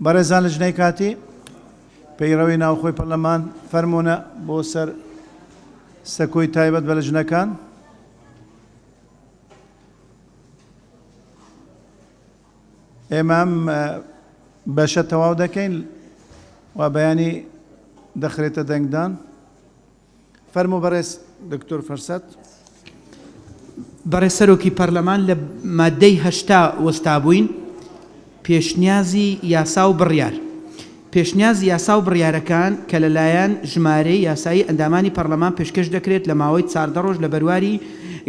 بەڕێزان لجنەی کاتی پەیڕەوی ناوخۆی پەرلەمان فەرموونە بۆ سەر سەکۆی تایبەت بە لجنەکان. ئێمە ئەم بەشە تەواو دەکەین و بەیانی دەخرێتە دەنگدان. فەرموو بەڕێز دکتۆر فرسەت. بەڕێز سەرۆکی پەرلەمان لە ماددەی 80 وەستابووین، پێشنیازی یاسا و بڕیار. پێشنیازی یاسا و بڕیارەکان کە لەلایەن ژمارەی یاسایی ئەندامانی پەرلەمان پێشکەش دەکرێت لە ماوەی 14 ڕۆژ لە بەرواری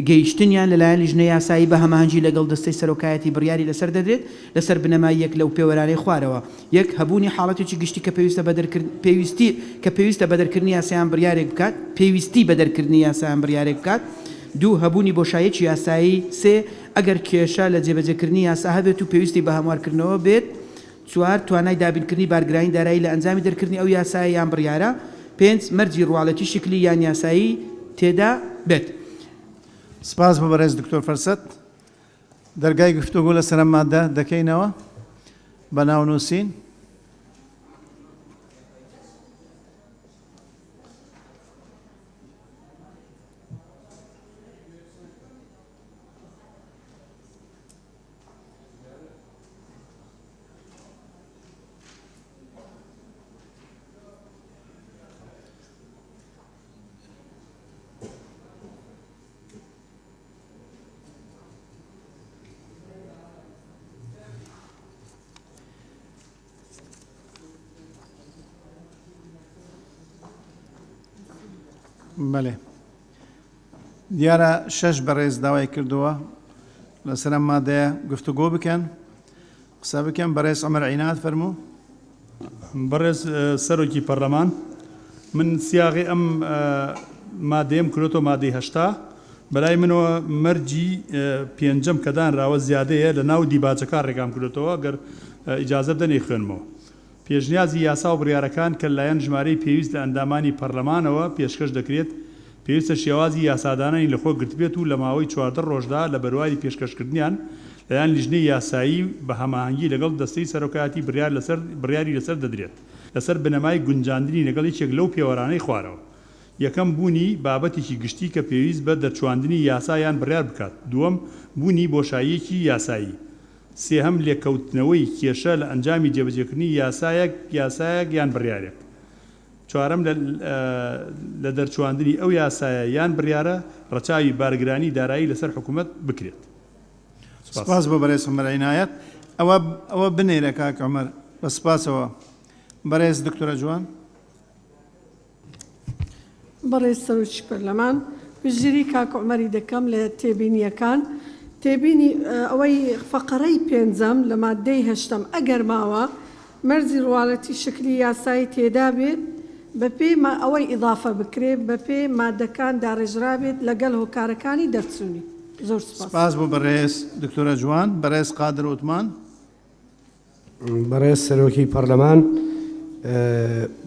گەیشتنیان لەلایەن لیژنەی یاسایی بە هەماهەنگی لەگەڵ دەستەی سەرۆکایەتی بڕیاری لەسەر دەدرێت لەسەر بنەمای یەک لەو پێوەرانەی خوارەوە. یەک، هەبوونی حاڵەتێکی گشتی کە پێویستە بە دەرکرد پێویستی کە پێویستە بە دەرکردنی یاسا یان بڕیارێک بکات پێویستی بە دەرکردنی یاسا یان بڕیارێک بکات. دوو، هەبوونی بۆشاییەکی یاسایی. سێ، ئەگەر کێشە لە جێبەجێکردنی یاسا هەبێت و پێویستی بە هەموارکردنەوە بێت. چوار، توانای دابینکردنی بارگرانی دارایی لە ئەنجامی دەرکردنی ئەو یاسایە یان بڕیارە. پێنج، مەرجی ڕواڵەتی شکلی یان یاسایی تێدا بێت. سپاس بۆ بەڕێز دکتۆر فەرسەت. دەرگای گفتوگۆ لەسەر ئەم ماددە دەکەینەوە بە ناونووسین. بەێ دیارە شەش بەڕێز داوای کردووە لەسەر ئەم مادەیە گفتوگۆ بکەن قسە بکەن بەڕێز عمر عیناد فەرموو. بەڕێز سەرۆکی پەرلەمان من سیاغی ئەم مادەیەم کرۆتەوە مادەی 80 بەلای منەوە مەرجی پێنجەم کە دانراوە زیادەیە لە ناو دیباچەکە ڕێگام کردۆتەوە گەر ئیجازە بدەن ئەیخوێنمەوە. پێشنیازی یاسا و بڕیارەکان کە لەلایەن ژمارەی پێویست لە ئەندامانی پەرلەمانەوە پێشکەش دەکرێت، پێویستە شێوازی یاسادانانی لەخۆ گرتبێت و لە ماوەی 14 ڕۆژدا لە بەرواری پێشکەشکردنیان لەلایەن لیژنەی یاسایی بە هەماهەنگی لەگەڵ دەستەی سەرۆکایەتی بڕیار لەسەر بڕیاری لەسەر دەدرێت لەسەر بنەمای گونجاندنی لەگەڵ یەکێک لەو پێوەرانەی خوارەوە. یەکەم، بوونی بابەتێکی گشتی کە پێویست بە دەرچواندنی یاسا یان بڕیار بکات. دووەم، بوونی بۆشاییەکی یاسایی. سێهەم، لێکەوتنەوەی کێشە لە ئەنجامی جێبەجێکردنی یاسایەک یاسایەک یان بڕیارێک. چوارەم، لە لە دەرچواندنی ئەو یاسایە یان بڕیارە ڕەچاوی بارگرانی دارایی لەسەر حکومەت بکرێت. سوپاس. سپاس بۆ بەرێز عومەر عینایەت. ئەوە ئەوە بنێرە کاک عومەر بە سپاسەوە. بەرێز دکتۆرە جوان. بەڕێز سەرۆکی پەرلەمان، پشتگیری کاک عومەری دەکەم لە تێبینییەکان. تێبینی ئەوەی فەقەرەی پێنجەم لە ماددەی هەشتەم ئەگەر ماوە مەرجی ڕواڵەتی شکلی یاسایی تێدا بێت بەپێی ما ئەوەی ئیضافە بکرێت بەپێی مادەکان داڕێژرابێت لەگەڵ هۆکارەکانی دەرچوونی. زۆر سوپاس. سپاس بۆ بەڕێز دکتۆرە جوان. بەڕێز قادر عوتمان. بەڕێز سەرۆکی پەڕلەمان،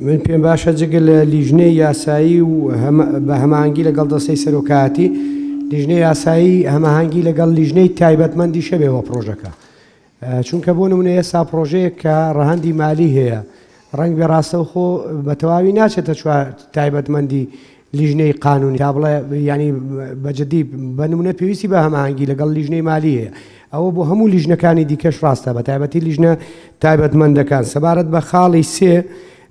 من پێم باشە جگە لە لیژنەی یاسایی و بە هەماهەنگی لەگەڵ دەستەی سەرۆکایەتی، لیژنەی یاسایی هەماهەنگی لەگەڵ لیژنەی تایبەتمەندیش هەبێ بۆ پڕۆژەکە. چونکە بۆ نمونە ئێستا پڕۆژەیەک کە ڕەهەندی مالی هەیە، ڕەنگبێ ڕاستەوخۆ بە تەواوی ناچێتە چوار تایبەتمەندی لیژنەی قانونی تا بڵێ یانی بە جدی بە نمونە پێویستی بە هەماهەنگی لەگەڵ لیژنەی مالی هەیە ئەوە بۆ هەموو لیژنەکانی دیکەش ڕاستە بە تایبەتی لیژنە تایبەتمەندەکان سەبارەت بە خاڵی سێ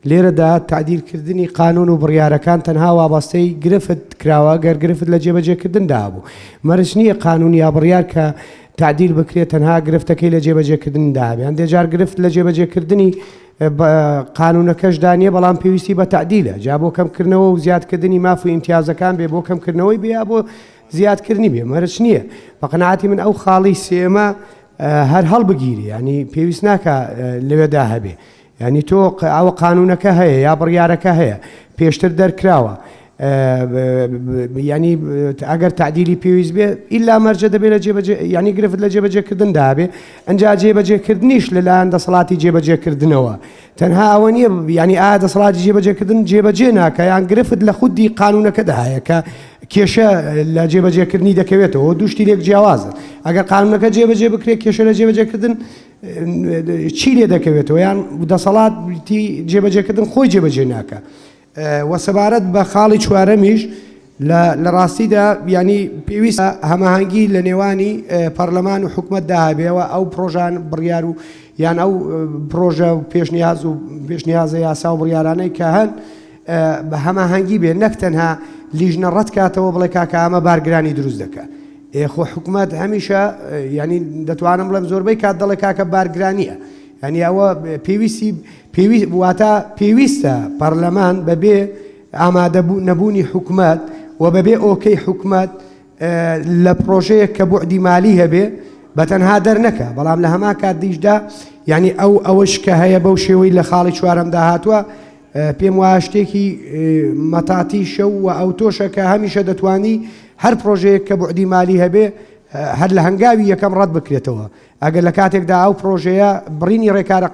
لێرەدا تعدیلکردنی قانون و بڕیارەکان تەنها وابەستەی گرفت کراوە گەر گرفت لە جێبەجێکردندا هەبوو مەرج نییە قانون یا بڕیار کە تعدیل بکرێت تەنها گرفتەکەی لە جێبەجێکردندا هەبێ هەندێک جار گرفت لە جێبەجێکردنی قانونەکەشدا نیە بەڵام پێویستی بە تەعدیلە جا بۆ کەمکردنەوە و زیادکردنی ماف و ئیمتیازەکان بێ بۆ کەمکردنەوەی بێ یا بۆ زیادکردنی بێ مەرج نییە بە قەناعەتی من ئەو خاڵی سێمە هەر هەڵبگیری ینی پێویست ناکە لەوێدا هەبێ ینی تۆ ئەوە قانونەکە هەیە یا بڕیارەکە هەیە پێشتر دەرکراوە یانی ئەگەر تعدیلی پێویست بێ ئیلا مەرجە دەبێت لە جێبەجێ یانی گرفت لە جێبەجێکردندا بێ ئەنجا جێبەجێکردنیش لەلایەن دەسەڵاتی جێبەجێکردنەوە تەنها ئەوە نییە ینی ئایا دەسەڵاتی جێبەجێکردن جێبەجێ ناکە یان گرفت لە خودی قانونەکەدا هەیە کە کێشە لە جێبەجێکردنی دەکەوێتەوە دوشتی لێک جیاوازن ئەگەر قانونەکە جێبەجێ بکرێت کێشە لە جێبەجێکردن. چی لێ دەکەوێتەوە یان دەسەڵاتی جێبەجێکردن خۆی جێبەجێ ناکا. وە سەبارەت بە خاڵی چوارەمیش لە لە ڕاستیدا یانی پێویستە هەماهەنگی لە نێوانی پەرلەمان و حکومەتدا هەبێ و ئەو پرۆژان بڕیار و یان ئەو پرۆژە و پێشنیاز و پێشنیازە یاسا و بڕیارانەی کە هەن بە هەماهەنگی بێ نەک تەنها لیژنە ڕەت کاتەوە بڵێ کاکە ئەمە بارگرانی دروست دەکا. ئێ خۆ حکومەت هەمیشە یانی دەتوانم بڵێم زۆربەی کات دەڵێ کاکە بارگرانیە یانی ئەوە پێویستی پێویست واتە پێویستە پەرلەمان بەبێ ئامادە نەبوونی حکومەت و بەبێ ئۆکەی حکومەت لە پرۆژەیەک کە بوعدی مالی هەبێ بە تەنها دەرنەکە بەڵام لە هەمان کاتیشدا یعنی ئەو ئەوەش کە هەیە بەو شێوەی لە خاڵی چوارەمدا هاتووە پێم وایە شتێکی مەتاتیشە و ئەوتۆشە کە هەمیشە دەتوانی هەر پرۆژەیەک کە بوعدی مالی هەبێ هەر لە هەنگاوی یەکەم ڕەت بکرێتەوە ئەگەر لە کاتێکدا ئەو پرۆژەیە بڕینی ڕێکارە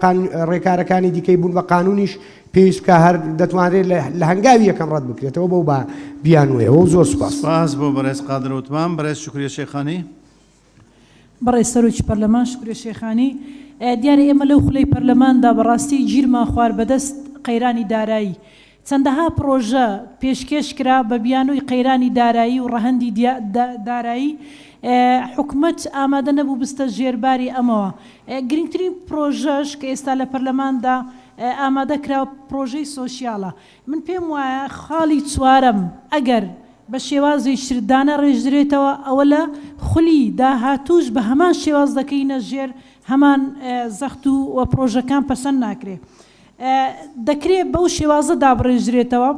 ڕێکارەکانی دیکەی بوون بە قانونیش پێویست بکە هەر دەتوانرێت لە هەنگاوی یەکەم ڕەت بکرێتەوە بەو با بیانووەیەوە و زۆر سوپاس. سپاس بۆ بەڕێز قادر عوتمان. بەڕێز شوکریە شێخانی. بەڕێز سەرۆکی پەرلەمان شوکریە شێخانی، دیارە ئێمە لەو خولەی پەرلەماندا بەڕاستی گیرمان خوارد بەدەست قەیرانی دارایی. چەندەها پڕۆژە پێشکێش کرا بە بیانووی قەیرانی دارایی و ڕەهەندی دارایی حکومەت ئامادە نەبوو بستە ژێر باری ئەمەوە. گرنگترین پڕۆژەش کە ئێستا لە پەرلەماندا ئامادە کراوە پڕۆژەی سۆشیالە. من پێم وایە خاڵی چوارەم ئەگەر بە شێوازێکی تر دانەڕێژدرێتەوە ئەوە لە خولی داهاتووش بە هەمان شێواز دەکەینە ژێر هەمان زەخت و پڕۆژەکان پەسەند ناکرێ. دەکرێ بەو شێوازە دابڕێژرێتەوە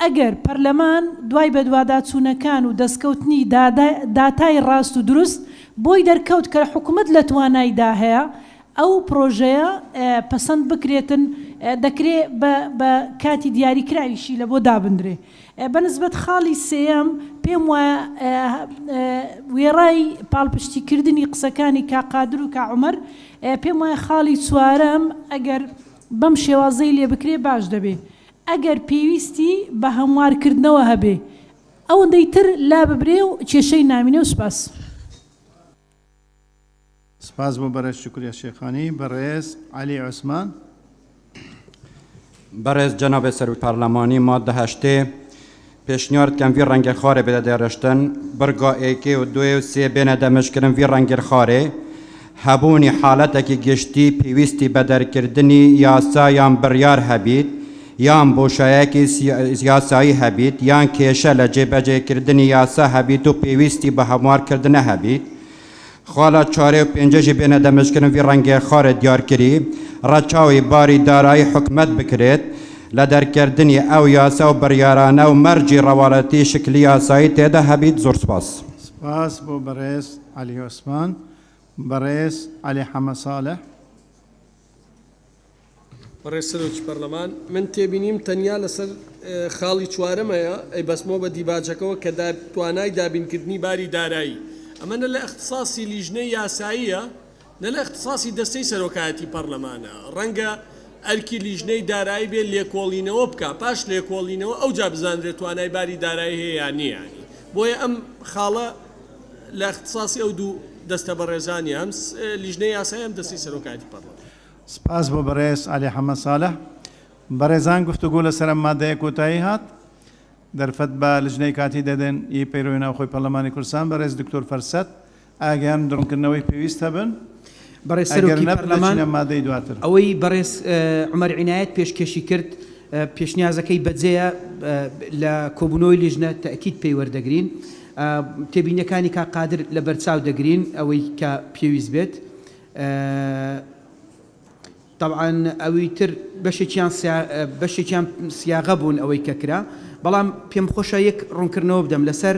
ئەگەر پەرلەمان دوای بەدواداچوونەکان و دەستکەوتنی داتای ڕاست و دروست بۆی دەرکەوت کە حکومەت لە توانایدا هەیە ئەو پرۆژەیە پەسەند بکرێتن دەکرێ بە کاتی دیاریکراویشی لە بۆ دابندرێ. بە نسبەت خاڵی سێیەم پێم وایە وێڕای پاڵپشتی کردنی قسەکانی کاک قادر و کاک عومەر پێم وایە خاڵی چوارەم ئەگەر بەم شێوازەی لێ بکرێ باش دەبێ ئەگەر پێویستی بە هەموار کردنەوە هەبێ ئەوەندەی تر لاببرێ و کێشەی نامینێ و سوپاس. سپاس بۆ بەڕێز شوکریە شێخانی. بەڕێز عەلی عوسمان. بەڕێز جەنابێ سەروک پەرلەمانی مادە هەشتێ پێشنیار دکەم ڤی ڕەنگێ خارێ بێتە دێڕشتن بڕگا ئێکێ و دوێ و سێ بێنە دەمشکرن ڤی ڕەنگێ خارێ هەبوونی حالەتەکی گشتی پێویستی بە دەرکردنی یاسا یان بڕیار هەبیت یان بۆشایەکی یاسایی هەبیت یان کێشە لە جێبەجێکردنی یاسا هەبیت و پێویستی بە هەموارکردنە هەبیت خالا چارێ و پێنجە ژی بێنە دەمشکرن ڤی ڕەنگێ خارێ دیارکری ڕەچاوی باری دارایی حکومەت بکرێت لە دەرکردنی ئەو یاسا و بڕیارانە و مەرجی ڕەواڵەتی شکلی یاسایی تێدا هەبیت زۆر سپاس. سپاس بۆ بەڕێز عەلی عوسمان. بەڕێز عەلی حەمە ساڵح. بەڕێز سەرۆکی پەرلەمان، من تێبینیم تەنیا لەسەر خاڵی چوارەم هەیە، ئەیبەستمەوە بە دیباجەکەوە کە توانای دابینکردنی باری دارایی، ئەمە نە لە ئیختساسی لیژنەی یاساییە، نە لە ئیختساسی دەستەی سەرۆکایەتی پەرلەمانە، ڕەنگە ئەرکی لیژنەی دارایی بێ لێکۆڵینەوە بکا، پاش لێکۆڵینەوە ئەوجا بزانرێت توانای باری دارایی هەیە یان نییە، بۆیە ئەم خاڵە لە ئیختساسی ئەو دوو دەستە بەڕێزان نییە، هەم لیژنەی یاسایی هەم دەستەی سەرۆکایەتی پەرلەمان. سپاس بۆ بەڕێز عەلی حەمە ساڵح. بەڕێزان گفتوگۆ لەسەر ئەم مادەیە کۆتایی هات. دەرفەت بە لجنەی کاتی دەدەین ی پەیرەوی ناوخۆی پەرلەمانی کوردستان بەڕێز دکتۆر فەرسەت ئاگەیان ڕوونکردنەوەی پێویست هەبن بەڕێز ئەگەر سەرۆکی نەبن پەرلەمان دەچینە مادەی دواتر. ئەوەی بەڕێز عومەر عینایەت پێشکێشی کرد پێشنیازەکەی بەجێیە لە کۆبوونەوەی لیژنە تەئکید پێی وەردەگرین تێبینیەکانی کاک قادر لەبەرچاو دەگرین ئەوەی کە پێویست بێت تەبعەن ئەوی تر بەشێکیان بەشێکیان سیاغە بوون ئەوەی کە کرا بەڵام پێم خۆشە یەک ڕوونکردنەوە بدەم لەسەر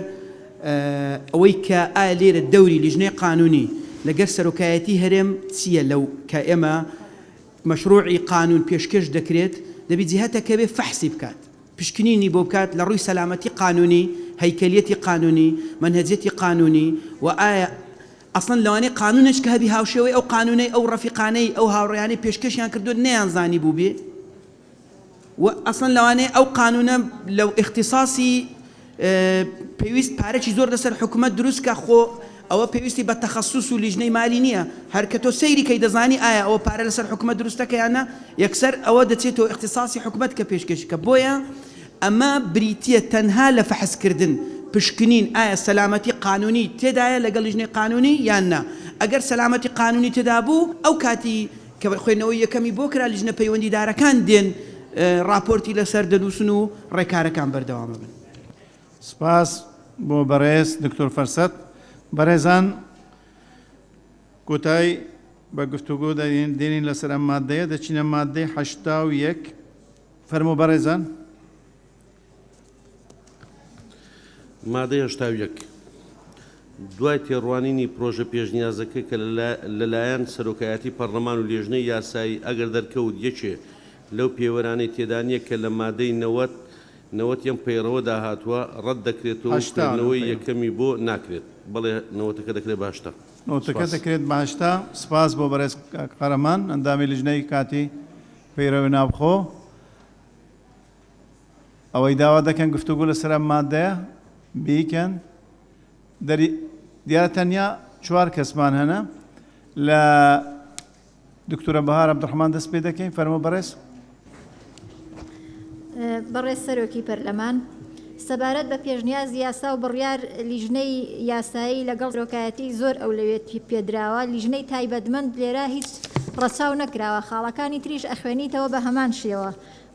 ئەوەی کە ئایا لێرە دەوری لیژنەی قانونی لەگەر سەرۆکایەتی هەرێم چییە لەو کە ئێمە مەشروعی قانون پێشکێش دەکرێت دەبی جیهەتەکە بێ فەحسی بکات پشکنینی بۆ بکات لە ڕووی سەلامەتی قانونی هەیکەلیەتی قانونی مەنهەجیەتی قانونی و ئایا ئەسڵەن لەوانەیە قانونێک کە هەبی هاوشێوەی ئەو قانونەی ئەو ڕەفیقانەی ئەو هاوڕێیانەی پێشکەشیان کردووە نەیانزانیبووبێ و ئەسڵەن لەوانەیە ئەو قانونە لە ئیختیساسی پێویست پارەکی زۆر لەسەر حکومەت دروست کە خۆ ئەوە پێویستی بە تەخەسوس و لیژنەی مالی نییە، هەر کە تۆ سەیری کەی دەزانی ئایا ئەوە پارە لەسەر حکومەت دروست دەکە یان نا، یەکسەر ئەوە دەچێتەوە ئیختیساسی حکومەت کە پێشکێشی کە، بۆیە ئەمە بریتییە تەنها لە فەحس کردن، پشکنین ئایا سەلامەتی قانونی تێدایە لەگەڵ لیژنەی قانونی یان نا، ئەگەر سەلامەتی قانونی تێدا بوو ئەو کاتی کە خوێندنەوەی یەکەمی بۆ کرا لیژنە پەیوەندیدارەکان دێن ڕاپۆرتی لەسەر دەنووسن و ڕێکارەکان بەردەوام ئەبن. سپاس بۆ بەڕێز دکتۆر فەرسەت. بەڕێزان کۆتای بە گفتوگۆ دێنین لەسەر ئەم ماددەیە، دەچینە ماددەی 81. فەرموو بەڕێزان. مادەی 81. دوای تێڕوانینی پرۆژە پێشنیازەکە کە لەلایەن سەرۆکایەتی پەڕلەمان و لێژنەی یاسایی ئەگەر دەرکەوت یەکێ لەو پێوەرانەی تێدانیە کە لە مادەی 90 نەوەتی ئەم پەیڕەوەدا هاتووە، ڕەت دەکرێتەوە و 80 لەم خوێندنەوەی پەیڕەوە. یەکەمی بۆ ناکرێت. بەڵێ نەوەتەکە دەکرێت بە 80. نەوەتەکە سپاس. دەکرێت بە 80. سپاس بۆ بەڕێز کاک قارەمان، ئەندامی لیژنەی کاتی پەیڕەوی ناوخۆ. ئەوەی داوا دەکەن گفتوگۆ لەسەر ئەم ماددەیە بیکەن. دەری دیارە تەنیا چوار کەسمان هەنە لە دکتۆرە بەهار عەبدولڕەحمان دەست پێ دەکەین فەرموو بەڕێز. بەڕێز سەرۆکی پەرلەمان، سەبارەت بە پێشنیازی یاسا و بڕیار لیژنەی یاسایی لەگەڵ سەرۆکایەتی زۆر ئەولەویەتی پێدراوە، لیژنەی تایبەتمەند لێرە هیچ ڕەچاو نەکراوە، خاڵەکانی تریش ئەخوێنیتەوە بە هەمان شێوە،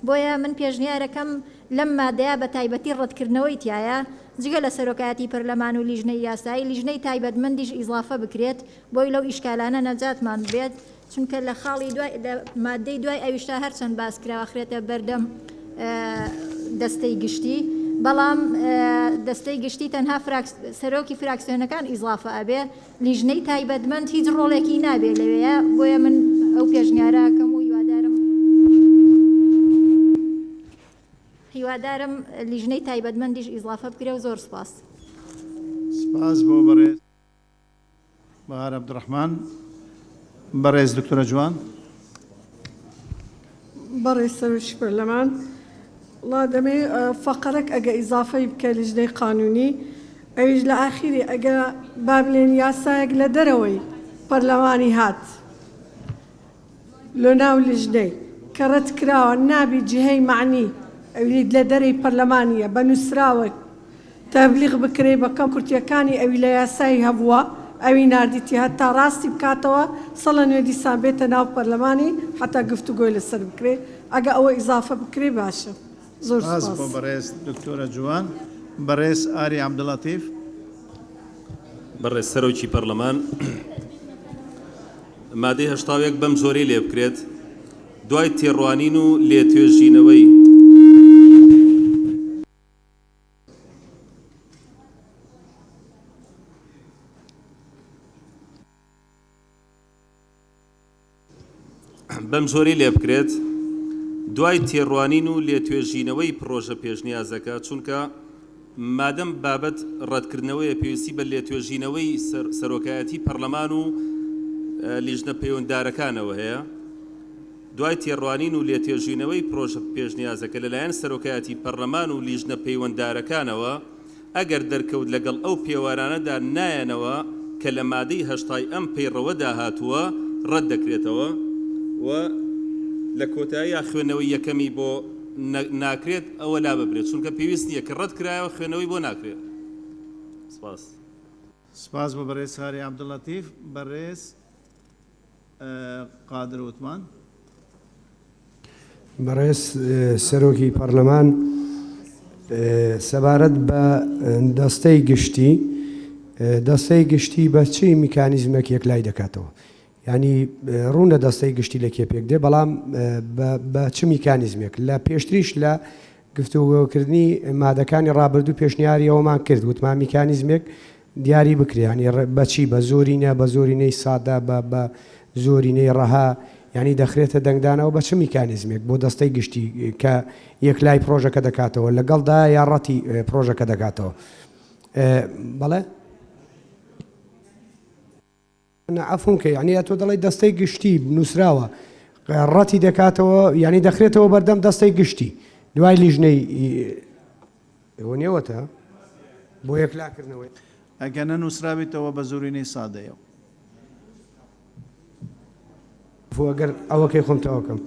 بۆیە من پێشنیارەکەم لەم مادەیە بە تایبەتی ڕەتکردنەوەی تیایە جگە لە سەرۆکایەتی پەرلەمان و لیژنەی یاسایی لیژنەی تایبەتمەندیش ئیزافە بکرێت بۆی لەو ئیشکالانە نەجاتمان ببێت چونکە لە خاڵی دوای لە مادەی دوای ئەویشتا هەرچەند باس کراوە خرێتە بەردەم دەستەی گشتی بەڵام دەستەی گشتی تەنها سەرۆکی فراکسیۆنەکان ئیزافە ئەبێ لیژنەی تایبەتمەند هیچ ڕۆڵێکی نابێ لەوێیە بۆیە من ئەو پێشنیارە ئەکەم و هیوادارم هیوادارم لیژنەی تایبەتمەندیش ئیزافە بکرێ و زۆر سپاس. سپاس بۆ بەڕێز بەهار عەبدولڕەحمان. بەڕێز دکتۆرە جوان. بەڕێز سەرۆکی پەرلەمان، وەڵا دەمێ فەقەرەک ئەگە ئیزافەی بکە لیژنەی قانونی ئەویش لە ئاخیری ئەگە با بلێن یاسایەک لە دەرەوەی پەرلەمانی هات لۆ ناو لیژنەی کە رەت کراوە نابی جیهەی مەعنی ئەوی لە دەرەی پەرلەمانیە بە نوسراوە تەبلیغ بکرێ بە کەم کورتیەکانی ئەوی لە یاسای هەبووە ئەوی ناردیتی هەتا ڕاستی بکاتەوە سەڵە نوێ دیسان بێتە ناو پەرلەمانی حەتا گفتوگۆی لەسەر بکرێ ئەگە ئەوە ئیزافە بکرێ باشە زۆر سپاس سپاس. بۆ بەڕێز دکتۆرە جوان. بەڕێز ئاری عەبدولەتیف. بەڕێز سەرۆکی پەرلەمان، مادەی 81 بەم جۆرەی لێ بکرێت، دوای تێڕوانین و لێتوێژینەوەی. بەم جۆرەی لێ بکرێت، دوای تێڕوانین و لێتوێژینەوەی پڕۆژە پێشنیازەکە، چونکە مادەم بابەت ڕەتکردنەوەیە پێویستی بە لێتوێژینەوەی سەرۆکایەتی پەڕلەمان و لیژنە پەیوەنددارەکانەوە هەیە. دوای تێڕوانین و لێتێژینەوەی پرۆژە پێشنیازەکە لەلایەن سەرۆکایەتی پەرلەمان و لیژنە پەیوەنددارەکانەوە، ئەگەر دەرکەوت لەگەڵ ئەو پێوارانەدا نایەنەوە کە لە مادەی هەشتای ئەم پەیڕەوەدا هاتووە، ڕەت دەکرێتەوە و لە کۆتاییا خوێندنەوەی یەکەمی بۆ ناکرێت، ئەوە لاببرێت، چونکە پێویست نییە، کە ڕەت کرایەوە خوێندنەوەی بۆ ناکرێت. سپاس. سپاس بۆ بەڕێز ساری عەبدوللەتیف. بەڕێز قادر وتمان. بەڕێز سەرۆکی پەڕلەمان، سەبارەت بە دەستەی گشتی، دەستەی گشتی بە چ میکانیزمێک یەکلای دەکاتەوە؟ یانی ڕوونە دەستەی گشتی لە کێ پێک دێ، بەڵام بە چ میکانیزمێک؟ لە پێشتریش لە گفتوگۆکردنی مادەکانی ڕابردوو پێشنیاری ئەوەمان کرد، وتمان میکانیزمێک دیاری بکرێ یانی بە چی بە زۆرینە بە زۆرینەی سادە بە بە زۆرینەی ڕەها یانی دەخرێتە دەنگدانەوە بە چ میکانیزمێک بۆ دەستەی گشتی کە یەکلای پرۆژەکە دەکاتەوە لەگەڵدا یا ڕەتی پرۆژەکە دەکاتەوە بەڵێ نا عەفوم کە یانی ئەتۆ دەڵێی دەستەی گشتی نووسراوە ڕەتی دەکاتەوە یانی دەخرێتەوە بەردەم دەستەی گشتی دوای لیژنەی ئەوە نێوەتە بۆ یەکلاکردنەوەی. ئەگەر نەنووسرابێتەوە بە زۆرینەی سادەیە. عەفو ئەگەر ئەوەکەی خۆم تەواو کەم.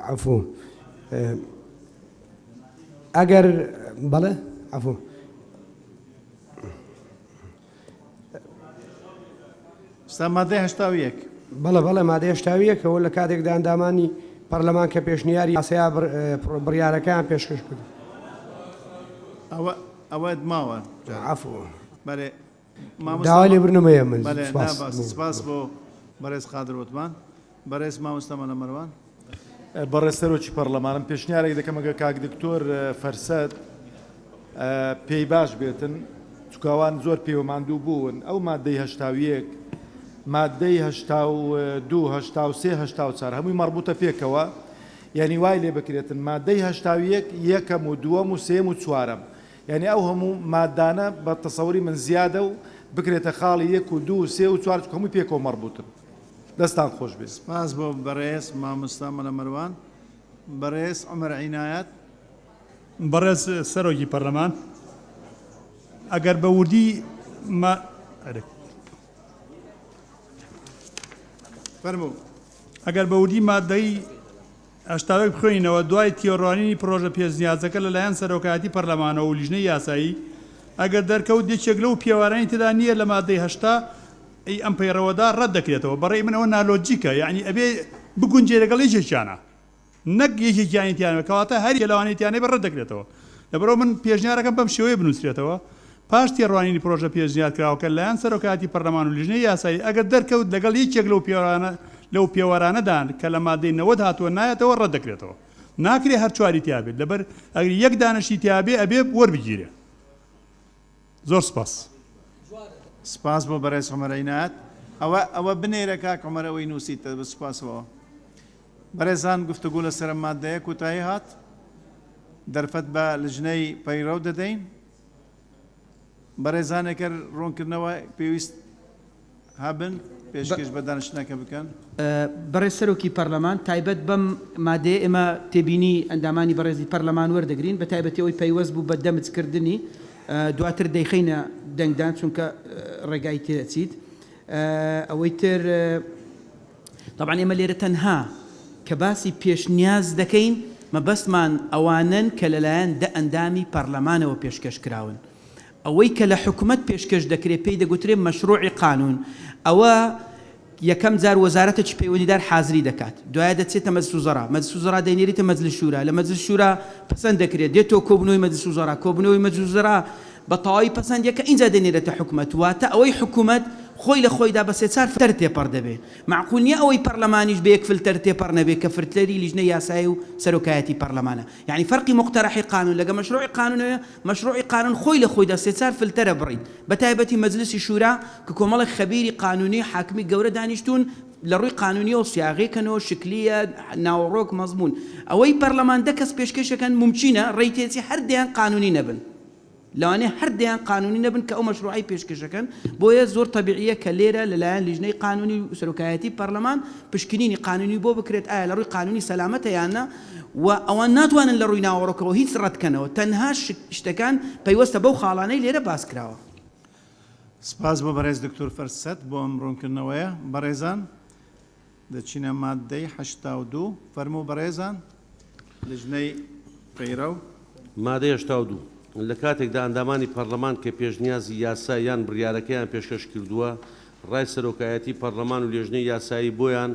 عەفو ئەگەر بەڵێ عەفو. ستا مادەی 81. بەڵێ بەڵێ مادەی 81 ئەوە لە کاتێکدا ئەندامانی پەرلەمان کە پێشنیاری یاسا بڕیارەکەیان پێشکەش کرد. ئەوە ئەوەت ماوە. عەفو. بەێ مامۆستا داوای لێبوردنم هەیە من بەلێ سپاس. نا باس سپاس بۆ بەڕێز قادر وتمان بەڕێز مامۆستا مەلا مەروان. بەڕێز سەرۆکی پەڕلەمان من پێشنیارێک دەکەم ئەگەر کاک دکتۆر فەرسەت پێی باش بێتن چونکە ئەوان زۆر پێوە ماندوو بوون ئەو مادەی 81 مادەی 82 83 84 هەمووی مەڕبوتە پێکەوە یعنی وای لێ بکرێتن مادەی 81 یەکەم و دووەم و سێم و چوارەم یانی ئەو هەموو مادانە بە تەسەوری من زیادە و بکرێتە خاڵی یەک و دوو و سێ و چوار چونکە هەمووی پێکەوە مەڕبوتن. دەستان خۆش بێ. سپاس بۆ بەڕێز مامۆستا مەلا مەروان. بەڕێز عومەر عینایەت. بەڕێز سەرۆکی پەرلەمان ئەگەر بە وردی ما ئەرێ. فەرموو. ئەگەر بە وردی مادەی 81 بخوێنینەوە، دوای تێڕوانینی پڕۆژە پێشنیازەکە لەلایەن سەرۆکایەتی پەرلەمانەوە و لیژنەی یاسایی، ئەگەر دەرکەوت یەکێک لەو پێوارانەی تێدا نییە لە مادەی 80 ی ئەم پەیڕەوەدا ڕەت دەکرێتەوە. بەڕەی من ئەوە نالۆجیکە، یەعنی ئەبێ بگونجێ لەگەڵ یەکێکیانا نەک یەکێکیانی تیا نەبێ، کەواتە هەر یەکێ لەوانەی تیا نەبێ ڕەت دەکرێتەوە. لەبەرئەوە من پێشنیارەکەم بەم شێوەیە بنووسرێتەوە، پاش تێڕوانینی پرۆژە پێشنیارکراوەکە لەلایەن سەرۆکایەتی پەرلەمان و لیژنەی یاسایی، ئەگەر دەرکەوت لەگەڵ یەکێک لەو پێوەرانە لەو پێوەرانەدان کە لە مادەی 90 هاتووە نایەتەوە ڕەت دەکرێتەوە. ناکرێ هەر چواری تیا بێت لەبەر ئەگەر یەک دانەشی تیا بێ ئەبێ وەربگیرێ. زۆر سپاس. سپاس بۆ بەڕێز عومەر عینایەت. ئەوە ئەوە بنێرە کاک عومەر ئەوەی نووسیتە بە سوپاسەوە. بەڕێزان گفتوگۆ لەسەر ئەم ماددەیە کۆتایی هات. دەرفەت بە لجنەی پەیڕەو دەدەین. بەڕێزان ئەگەر ڕوونکردنەوە پێویست هەبن پێشکێش بە دانیشتنەکە بکەن. بەڕێز سەرۆکی پەرلەمان، تایبەت بەم مادەیە ئێمە تێبینی ئەندامانی بەڕێزی پەرلەمان وەردەگرین، بە تایبەتی ئەوەی پەیوەست بوو بە دەمج کردنی، دواتر دەیخەینە دەنگدان چونکە ڕێگای تێئەچیت. ئەوەی تر تەبعەن ئێمە لێرە تەنها کە باسی پێشنیاز دەکەین مەبەستمان ئەوانەن کە لەلایەن دە ئەندامی پەرلەمانەوە پێشکەش کراون. ئەوەی کە لە حکومەت پێشکەش دەکرێت پێی دەگوترێت مەشروعی قانون، ئەوە یەکەم جار وەزارەتێکی پەیوەندیدار حازری دەکات، دوایە دەچێتە مەجلس وزەرا، مەجلس وزەرا دەینێریتە مەجلس شورا، لە مەجلس شورا پەسەند دەکرێت، دێتەوە کۆبوونەوەی مەجلس وزەرا، کۆبوونەوەی مەجلس وزەرا بە تەواوی پەسەند یەکە ئینجا دەینێرێتە حکومەت، واتە ئەوەی حکومەت خۆی لە خۆیدا بە سێ چار فلتەر تێپەڕ دەبێ، مەعقول نیە ئەوەی پەرلەمانیش بە یەک فلتەر تێپەڕ نەبێ کە فرتلەری لیژنەی یاسایی و سەرۆکایەتی پەرلەمانە. یەعنی فەرقی موقتەرەحی قانون لەگە مەشروعی قانونەوەیە، مەشروعی قانون خۆی لە خۆیدا سێ چار فلتەرە بڕیت، بە تایبەتی مەجلسی شورا کە کۆمەڵێک خەبیری قانونی حاکمی گەورە دانیشتوون لە ڕووی قانونیەوە سیاغیکەنەوە شکلیە ناوەڕۆک مەزمون. ئەوەی پەرلەمان دە کەس پێشکەشەکەن مومکینە ڕێی تێچی هەر دەیان قانونی نەبن. لەوانەیە هەر دەیان قانونی نەبن کە ئەو مەشروعەی پێشکەشەکەن، بۆیە زۆر تەبیعیە کە لێرە لەلایەن لیژنەی قانونی و سەرۆکایەتی پەرلەمان پشکنینی قانونی بۆ بکرێت ئایا لەڕووی قانونی سەلامەتە یان نا و ئەوان ناتوانن لەڕووی ناوەڕۆکەوە هیچ ڕەتکەنەوە تەنها شتەکان پەیوەستە بەو خاڵانەی لێرە باسکراوە. سپاس بۆ بەڕێز دکتۆر فرسەت بۆ ئەم ڕوونکردنەوەیە. بەڕێزان دەچینە ماددەی 82. فەرموو بەڕێزان لیژنەی پەیڕەو. مادەی 82، لە کاتێکدا ئەندامانی پەڕلەمان کە پێشنیازی یاسا یان بڕیارەکەیان پێشکەش کردووە، ڕای سەرۆکایەتی پەڕلەمان و لێژنەی یاسایی بۆیان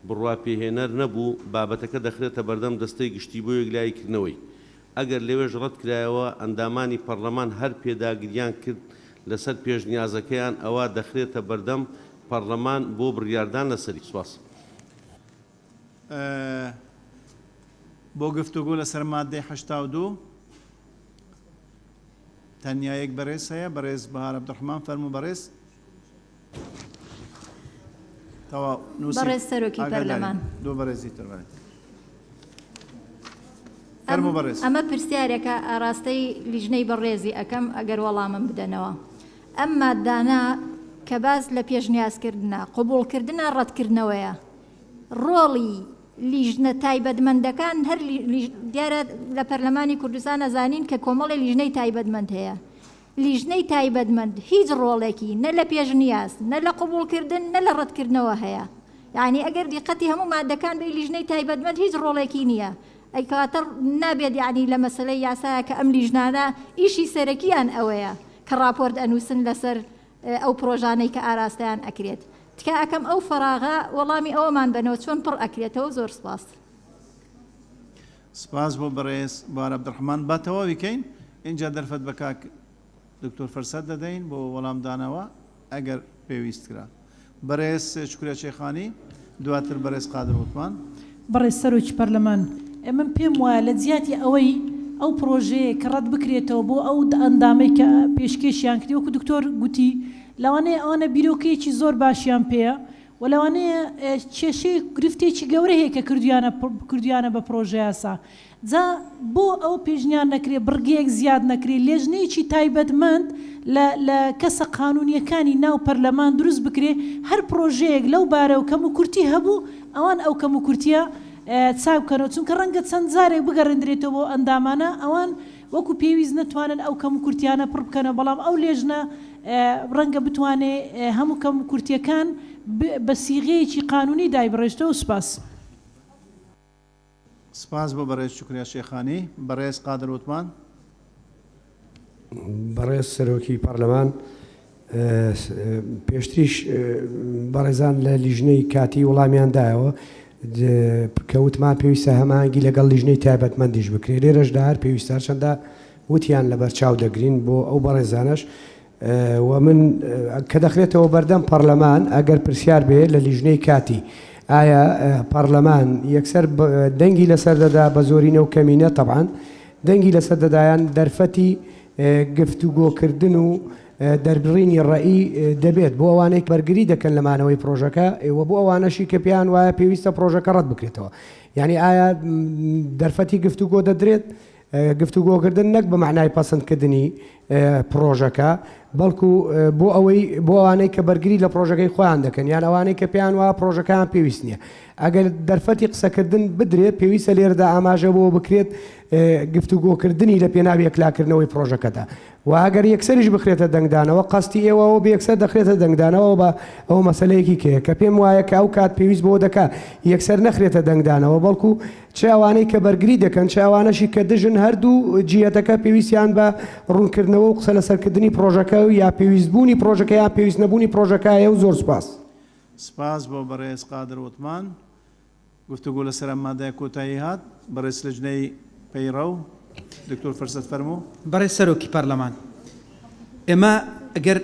بڕواپێهێنەر نەبوو، بابەتەکە دەخرێتە بەردەم دەستەی گشتی بۆ یەکلاییکردنەوەی. ئەگەر لەوێش ڕەتکرایەوە، ئەندامانی پەڕلەمان هەر پێداگریان کرد لەسەر پێشنیازەکەیان، ئەوا دەخرێتە بەردەم پەڕلەمان بۆ بڕیاردان لەسەری. سوپاس. بۆ گفتوگۆ لەسەر ماددەی 82 تەنیا یەک بەرێز هەیە، بەرێز بەهار عەبدولڕەحمان، فەرموو بەرێز. تەواو نووسی. بەڕێز سەرۆکی ئاگادارین. پەرلەمان. دوو بەڕێزی تر بەڵێ. فەرموو بەڕێز. ئەمە پرسیارێکە ئاراستەی لیژنەی بەڕێزی ئەکەم ئەگەر وەڵامم بدەنەوە. ئەم ماددانە کە باس لە پێشنیازکردنە، قبوڵکردنە، ڕەتکردنەوەیە. ڕۆڵی لیژنە تایبەتمەندەکان هەر دیارە لە پەرلەمانی کوردستان ئەزانین کە کۆمەڵی لیژنەی تایبەتمەند هەیە. لیژنەی تایبەتمەند هیچ ڕۆڵێکی نە لە پێشنیاز، نە لە قبوڵکردن، نە لە ڕەتکردنەوە هەیە. یەعنی ئەگەر دیقەتی هەموو مادەکان بەی لیژنەی تایبەتمەند هیچ ڕۆڵێکی نییە. ئەی کەواتە نابێت یەعنی لە مەسەلەی یاسایە کە ئەم لیژنانە ئیشی سەرەکییان ئەوەیە کە ڕاپۆرت ئەنووسن لەسەر ئەو پڕۆژانەی کە ئاراستەیان ئەکرێت. تکا ئەکەم ئەو فەراغە وەڵامی ئەوەمان بەنەوە چۆن پڕ ئەکرێتەوە زۆر سپاس. سپاس بۆ بەڕێز بوار عەبدولڕەحمان. با تەواوی کەین ئینجا دەرفەت بە کاک دکتۆر فرسەت دەدەین بۆ وەڵامدانەوە ئەگەر پێویست کرا. بەڕێز شوکرە شێخانی، دواتر بەڕێز قادر وتمان. بەڕێز سەرۆکی پەرلەمان، من پێم وایە لە جیاتی ئەوەی ئەو پڕۆژەیە کە ڕەت بکرێتەوە بۆ ئەو ئەندامەی کە پێشکێشیان کردی وەکو دکتۆر گوتی لەوانەیە ئەوانە بیرۆکەیەکی زۆر باشیان پێیە و لەوانەیە کێشەیەک گرفتێکی گەورە هەیە کە کردویانە کردویانە بە پڕۆژەیاسا جا بۆ ئەوە پێشنیار نەکرێ بڕگەیەک زیاد نەکرێ لێژنەیەکی تایبەتمەند لە لە کەسە قانونیەکانی ناو پەرلەمان دروست بکرێ هەر پڕۆژەیەک لەو بارەوە کەموکورتی هەبوو ئەوان ئەو کەموکورتیە چاک بکەنەوە چونکە ڕەنگە چەند جارێک بگەڕێندرێتەوە بۆ ئەندامانە ئەوان وەکو پێویست نەتوانن ئەو کەموکورتیانە پڕ بکەنەوە بەڵام ئەو لێژنە ڕەنگە بتوانێ هەموو کەموکورتیەکان بە سیغەیەکی قانونی دایبڕێژتەوە سوپاس. سپاس بۆ بەڕێز شوکریا شێخانی. بەڕێز قادر وتمان. بەڕێز سەرۆکی پەڕلەمان، پێشتریش بەڕێزان لە لیژنەی کاتی وڵامیان دایەوە کە وتمان پێویستە هەماهەنگی لەگەڵ لیژنەی تایبەتمەندیش بکرێت، لێرەشدا هەر پێویستە هەرچەندە وتیان لەبەرچاو دەگرین بۆ ئەو بەڕێزانەش و من کە دەخرێتەوە بەردەم پەڕلەمان ئەگەر پرسیار بێ لە لیژنەی کاتی ئایا پەڕلەمان یەکسەر دەنگی لەسەر دەدا بە زۆرینە و کەمینە تەبعەن دەنگی لەسەر دەدا یان دەرفەتی گفتوگۆکردن و دەربڕینی ڕەئی دەبێت بۆ ئەوانەی بەرگری دەکەن لە مانەوەی پڕۆژەکە و بۆ ئەوانەشی کە پێیان وایە پێویستە پڕۆژەکە ڕەت بکرێتەوە یانی ئایا دەرفەتی گفتوگۆ دەدرێت گفتوگۆکردن نەک بە مەعنای پەسەندکردنی پڕۆژەکە، بەڵکو بۆ ئەوەی بۆ ئەوانەی کە بەرگری لە پڕۆژەکەی خۆیان دەکەن یان ئەوانەی کە پێیان وایە پڕۆژەکەیان پێویست نییە. ئەگەر دەرفەتی قسەکردن بدرێت، پێویستە لێرەدا ئاماژە بەوە بکرێت گفتوگۆکردنی لە پێناو یەکلاکردنەوەی پڕۆژەکەدا و ئەگەر یەکسەریش بخرێتە دەنگدانەوە، قەستی ئێوە ئەوە بێ یەکسەر دەخرێتە دەنگدانەوە بە ئەوە مەسەلەیەکی کەیە کە پێم وایە کە ئەو کات پێویست بەوە دەکا یەکسەر نەخرێتە دەنگدانەوە بەڵکو چ ئەوانەی کە بەرگری دەکەن چ ئەوانەشی کە دژن هەردوو جیهەتەکە پێویستیان بە ڕوونکردنەوە و قسە لەسەرکردنی پڕۆژەکە یا پێویستبوونی پڕۆژەکە یان پێویست نەبوونی پڕۆژەکە هەیە و زۆر سوپاس. سپاس بۆ بەڕێز قادر وتمان. گفتوگۆ لەسەر ئەم مادەیە کۆتایی هات. بەڕێز لجنەی پەیڕەو، دکتۆر فرسەت فەرموو. بەڕێز سەرۆکی پەرلەمان، ئێمە گەر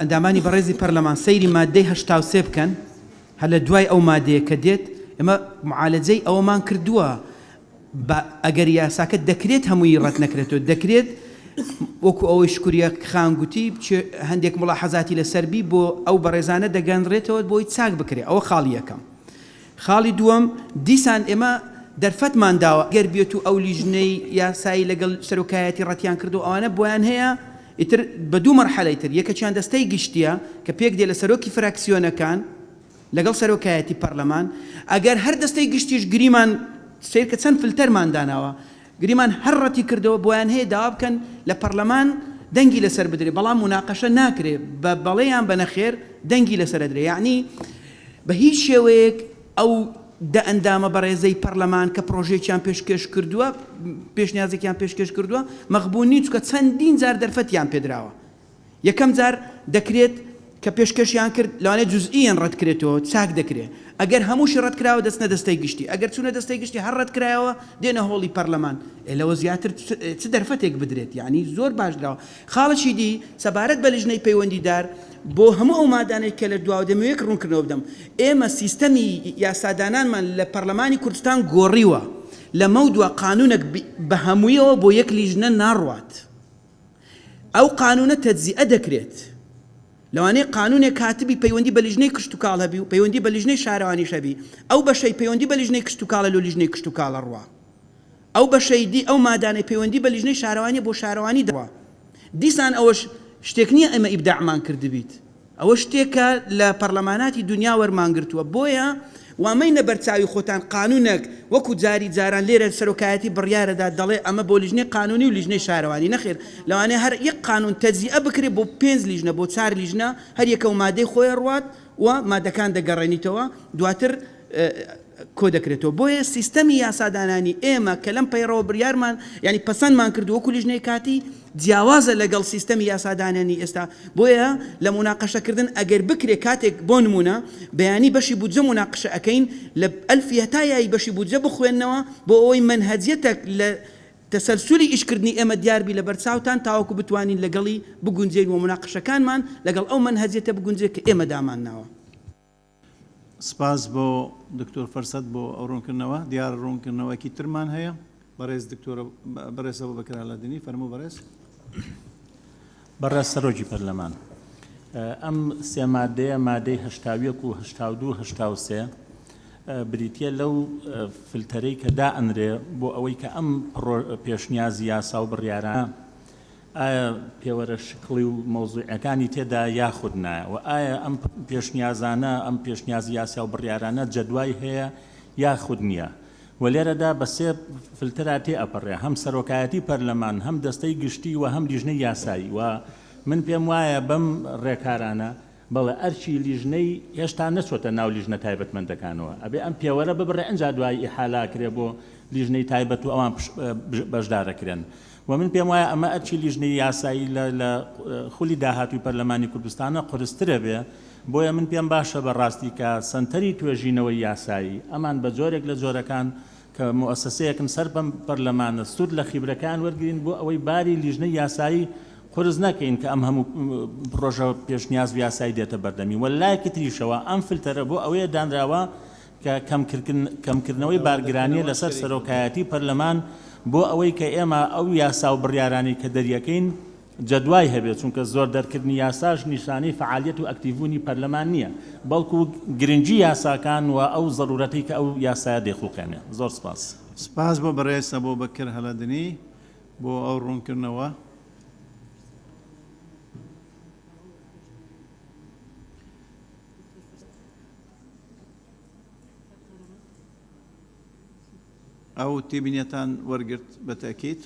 ئەندامانی بەڕێزی پەرلەمان سەیری ماددەی 83 بکەن، هەر لە دوای ئەو مادەیە کە دێت ئێمە معالەجەی ئەوەمان کردووە بە ئەگەر یاساکە دەکرێت هەمووی ڕەت نەکرێتەوە دەکرێت وەکو ئەوەی شکریە خان گوتی هەندێک مڵاحەزاتی لەسەر بی بۆ ئەو بەڕێزانە دەگەنرێتەوە بۆی چاک بکرێ ئەوە خاڵی یەکەم خاڵی دووەم دیسان ئێمە دەرفەتمان داوە گەر بێت و ئەو لیژنەی یاسایی لەگەڵ سەرۆکایەتی ڕەتیان کردو ئەوانە بۆیان هەیە ئیتر بە دوو مەرحەلەی تر، یەکەکیان دەستەی گشتییە کە پێکدێ لە سەرۆکی فراکسیۆنەکان لەگەڵ سەرۆکایەتی پەرلەمان، ئەگەر هەر دەستەی گشتیش گریمان سەیرکە چەند فلتەرمان داناوە، گریمان هەر ڕەتی کردەوە بۆیان هەیە داوا بکەن لە پەرلەمان دەنگی لەسەر بدرێ، بەڵام موناقەشە ناکرێ بە بەڵێ یان بە نەخێر دەنگی لەسەر ئەدرێ، یەعنی بە هیچ شێوەیەک ئەو دە ئەندامە بەڕێزەی پەرلەمان کە پڕۆژەیەکیان پێشکێش کردووە، پێشنیازێکیان پێشکێش کردووە، مەغبوون نین، چونکە چەندین جار دەرفەتیان پێدراوە. یەکەم جار دەکرێت کە پێشکێشیان کرد، لەوانەیە جوزئییەن ڕەتکرێتەوە، چاک دەکرێت. ئەگەر هەمووشی ڕەتکراوە دەچنە دەستەی گشتی، ئەگەر چوونە دەستەی گشتی هەر ڕەتکرایەوە دێنە هۆڵی پەرلەمان. ئێ لەوە زیاتر چ دەرفەتێک بدرێت؟ یەعنی زۆر باش دراوە. خاڵێکی دی سەبارەت بە لیژنەی پەیوەندیدار، بۆ هەموو ئەو مادانەی کە لە دواوە دەمەوێت یەک ڕوونکردنەوە بدەم، ئێمە سیستەمی یاسادانانمان لە پەرلەمانی کوردستان گۆڕیوە، لەمەودوا قانوونێک بە هەموویەوە بۆ یەک لیژنە ناڕوات، ئەو قانوونە تەجزیئە دەکرێت، لەوانەیە قانوونێک هاتبی پەیوەندی بە لیژنەی کشتوکاڵ هەبی و پەیوەندی بە لیژنەی شارەوانیش هەبی، ئەو بەشەی پەیوەندی بە لیژنەی کشتوکاڵە لۆ لیژنەی کشتوکاڵ ئەڕوا. ئەو بەشەی دی ئەو مادانەی پەیوەندی بە لیژنەی شارەوانیە بۆ شارەوانی دەڕوا. دیسان ئەوەش شتێک نیە ئێمە ئیبداعمان کردبیت. ئەوە شتێکە لە پەڕلەماناتی دونیا وەرمان گرتووە. بۆیە وا مەینە بەرچاوی خۆتان قانونەک وەکو جاری جاران لێرە سەرۆکایەتی بڕیارەدا دەڵێ ئەمە بۆ لیژنەی قانونی و لیژنەی شارەوانی نەخێر لەوانەیە هەر یەک قانون تەجزیئە بکرێ بۆ پێنج لیژنە بۆ چار لیژنە هەر یەکەو مادەی خۆی ئەڕوات و مادەکان دەگەڕێنیتەوە دواتر کۆدەکرێتەوە بۆیە سیستەمی یاسادانانی ئێمە کە لەم پەیڕەوە بریارمان یانی پەسەندمان کردو وەکو لیژنەی کاتی جیاوازە لەگەڵ سیستەمی یاسادانانی ئێستا بۆیە لە موناقەشەکردن ئەگەر بکرێ کاتێک بۆ نمونە بەیانی بەشی بودجە موناقشە ئەکەین لە ئەلفی هەتا یای بەشی بودجە بخوێننەوە بۆ ئەوەی مەنهەجیەتەک لە تەسەلسولی ئیشکردنی ئێمە دیار بی لەبەرچاوتان تاوەکو بتوانین لەگەڵی بگونجێین و موناقەشەکانمان لەگەڵ ئەو مەنهەجیەتە بگونجێ کە ئێمە دامانناوە. سپاس بۆ دکتۆر فەرسەت بۆ ئەو ڕوونکردنەوە. دیارە ڕوونکردنەوەکی ترمان هەیە. بەڕێز دکتۆر بەڕێز ئەبوبەکر ئالادینی فەرموو بەڕێز. بەڕێز سەرۆکی پەرلەمان، ئەم سێ مادەیە مادەی 81 و 82 و 83 بریتییە لەو فلتەرەی کە دائەنرێ بۆ ئەوەی کە ئەم پێشنیازی یاسا و بڕیارانە ئایا پێوەرە شکڵی و مەوزوعیەکانی تێدایە یاخود نا؟ وە ئایا ئەم پێشنیازانە، ئەم پێشنیازی یاسا و بڕیارانە جەدوای هەیە یاخود نیە؟ وە لێرەدا بە سێ فلتەرا تێ ئەپەڕێ، هەم سەرۆکایەتی پەرلەمان، هەم دەستەی گشتی و هەم لیژنەی یاسایی. وە من پێم وایە بەم ڕێکارانە بەڵێ ئەرکی لیژنەی هێشتا نەچۆتە ناو لیژنە تایبەتمەندەکانەوە ئەبێ ئەم پێوەرە ببڕێ ئنجا دوایی ئیحالە ئەکرێ بۆ لیژنەی تایبەت و ئەوان بەشدارەکرێن و من پێم وایە ئەمە ئەرکی لیژنەی یاسایی لە لە خولی داهاتووی پەرلەمانی کوردستانە قورسترە بێ بۆیە من پێم باشە بە ڕاستی کە سەنتەری توێژینەوەی یاسایی ئەمان بە جۆرێک لە جۆرەکان کە موئەسەسەیەکن سەر بەم پەرلەمانە سوود لە خیبرەکەیان وەرگرین بۆ ئەوەی باری لیژنەی یاسایی قورس نەکەین کە ئەم هەموو پڕۆژە پێشنیاز و یاسایی دێتە بەردەمی و لەلایەکی تریشەوە ئەم فلتەرە بۆ ئەوەیە دانراوە کە کەمکردنەوەی بارگرانیە لەسەر سەرۆکایەتی پەرلەمان بۆ ئەوەی کە ئێمە ئەو یاسا و بڕیارانەی کە دەریەکەین جەدوای هەبێت چونکە زۆر دەرکردنی یاساش نیشانەی فەعالیەت و ئەکتیڤبوونی پەرلەمان نییە بەڵکو گرنگی یاساکان و ئەو زەرورەتەی کە ئەو یاسایە دەیخوڵقێنێ. زۆر سپاس. سپاس بۆ بەڕێز ئەبوبەکر هەلەدنی بۆ ئەو ڕوونکردنەوە. ئەو تێبینیەتان وەرگرت بە تەئکید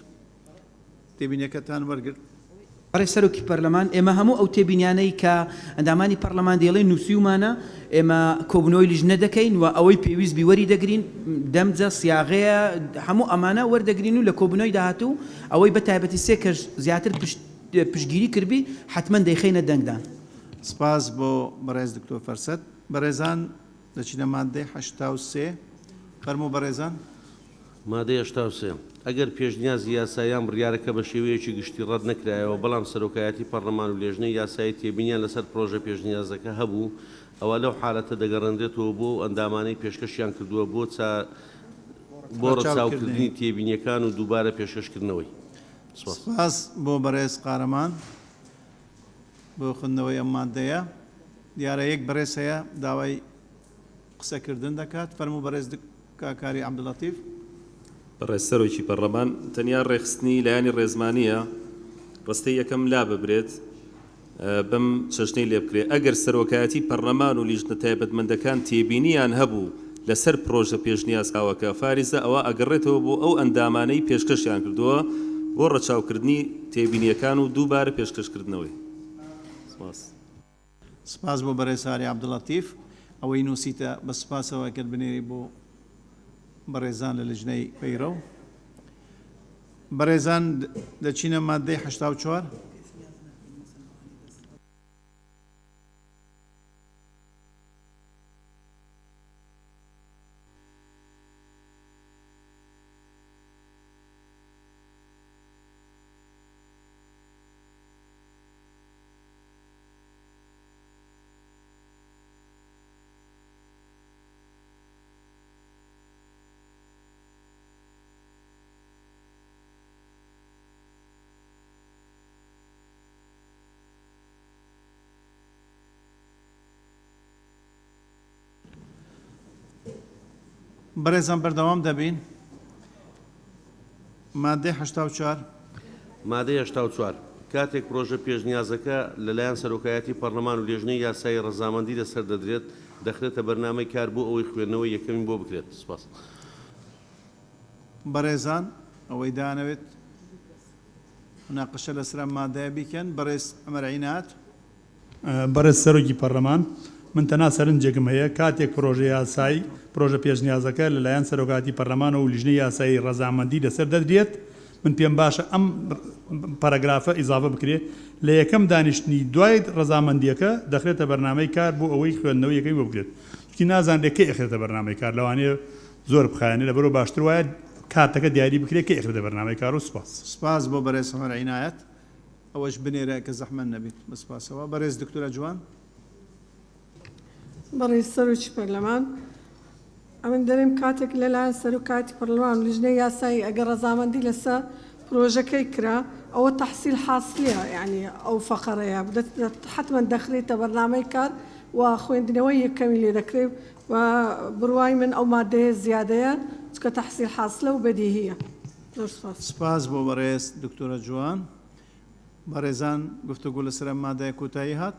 تێبینیەکەتان وەرگرت. بەڕێز سەرۆکی پەرلەمان، ئێمە هەموو ئەو تێبینیانەی کە ئەندامانی پەرلەمان دەیڵێن نووسیومانە، ئێمە کۆبوونەوەی لیژنە دەکەین و ئەوەی پێویست بی وەری دەگرین، دەمجە، سیاغەیە، هەموو ئەمانە وەردەگرین و لە کۆبوونەوەی داهاتوو ئەوەی بە تایبەتی سێ کەس زیاتر پشتگیری کردبی حەتمەن دەیخەینە دەنگدان. سپاس بۆ بەڕێز دکتۆر فەرسەت. بەڕێزان دەچینە ماددەی 83. فەرموو بەڕێزان. مادەی 83، ئەگەر پێشنیازی یاسا یان بڕیارەکە بە شێوەیەکی گشتی ڕەت نەکرایەوە، بەڵام سەرۆکایەتی پەڕلەمان و لێژنەی یاسایی تێبینیان لەسەر پڕۆژە پێشنیازەکە هەبوو، ئەوا لەو حالەتە دەگەڕێنرێتەوە بۆ ئەو ئەندامانەی پێشکەشیان کردووە بۆ بۆ ڕەچاوکردنی تێبینیەکان و دووبارە پێشکەشکردنەوەی. سپاس. سپاس بۆ بەڕێز قارەمان بۆ خوێندنەوەی ئەم ماددەیە. دیارە یەک بەڕێز هەیە داوای قسەکردن دەکات. فەرموو بەڕێز کاک کاری عەبدولەتیف. بەڕێز سەرۆکی پەڕلەمان، تەنیا ڕێکخستنی لایەنی ڕێزمانییە، ڕستەی یەکەم لاببرێت، بەم چەشنەی لێبکرێت، ئەگەر سەرۆکایەتی پەڕلەمان و لیژنە تایبەتمەندەکان تێبینییان هەبوو لەسەر پڕۆژە پێشنیازکراوەکە، فاریزە ئەوا ئەگەڕێتەوە بۆ ئەو ئەندامانەی پێشکەشیان کردووە بۆ ڕەچاوکردنی تێبینییەکان و دووبارە پێشکەشکردنەوەی. سپاس. سپاس بۆ بەڕێز ساری عەبدولەتیف ئەوەی نووسیتە بە سپاسەوە ئەگەر بنێری بۆ بەڕێزان لە لجنەی پەیڕەو. بەڕێزان دەچینە ماددەی 84. بەڕێزان بەردەوام دەبین. مادەی 84. مادەی 84، کاتێک پرۆژە پێشنیازەکە لەلایەن سەرۆکایەتی پەڕلەمان و لێژنەی یاسایی ڕەزامەندی لەسەر دەدرێت، دەخرێتە بەرنامەی کار بۆ ئەوەی خوێندنەوەی یەکەمی بۆ بکرێت. سپاس. بەڕێزان ئەوەی دانەوێت مناقەشە لەسەر ئەم مادەیە بیکەن. بەڕێز عومەر عیناد. بەڕێز سەرۆکی پەرلەمان، من تەنها سەرنجێکم هەیە، کاتێک پرۆژە یاسای، پرۆژە پێشنیازەکە لەلایەن سەرۆکایەتی پەرلەمانەوە و لیژنەی یاسایی ڕەزامەندی لەسەر دەدرێت، من پێم باشە ئەم پەرەگرافە ئیزافە بکرێت، لە یەکەم دانیشتنی دوای ڕەزامەندییەکە دەخرێتە بەرنامەی کار بۆ ئەوەی خوێندنەوەی یەکەمی بۆ بکرێت. چونکی نازانرێت کەی ئەخرێتە بەرنامەی کار، لەوانەیە زۆر بخایەنێت، لەبەرئەوە باشتر وایە کاتەکە دیاری بکرێت کەی ئەخرێتە بەرنامەی کار و سوپاس. سوپاس بۆ بەرێز عومەر عینایەت. ئەوەش بنێرە کە زەحمەت نەبێت. بە سپاسەوە. بەرێز دکتۆرە جوان. بەڕێز سەرۆکی پەرلەمان، ئەمن دەرێم کاتێک لەلایەن سەرۆکایەتی پەرلەمان و لیژنەی یاسایی ئەگەر ڕەزامەندی لەسە پرۆژەکەی کرا ئەوە تەحسیل حاسلیە یانی ئەو فەقەرەیە حەتمەن دەخرێتە بەرنامەی کار و خوێندنەوەی یەکەمی لێ دەکرێ و بڕوای من ئەو مادەیە زیادەیە چونکە تەحسیل حاسلە و بەدیهیە. زۆر سوپاس. سپاس بۆ بەڕێز دکتۆرە جوان. بەڕێزان گفتوگۆ لەسەر ئەم مادەیە کۆتایی هات.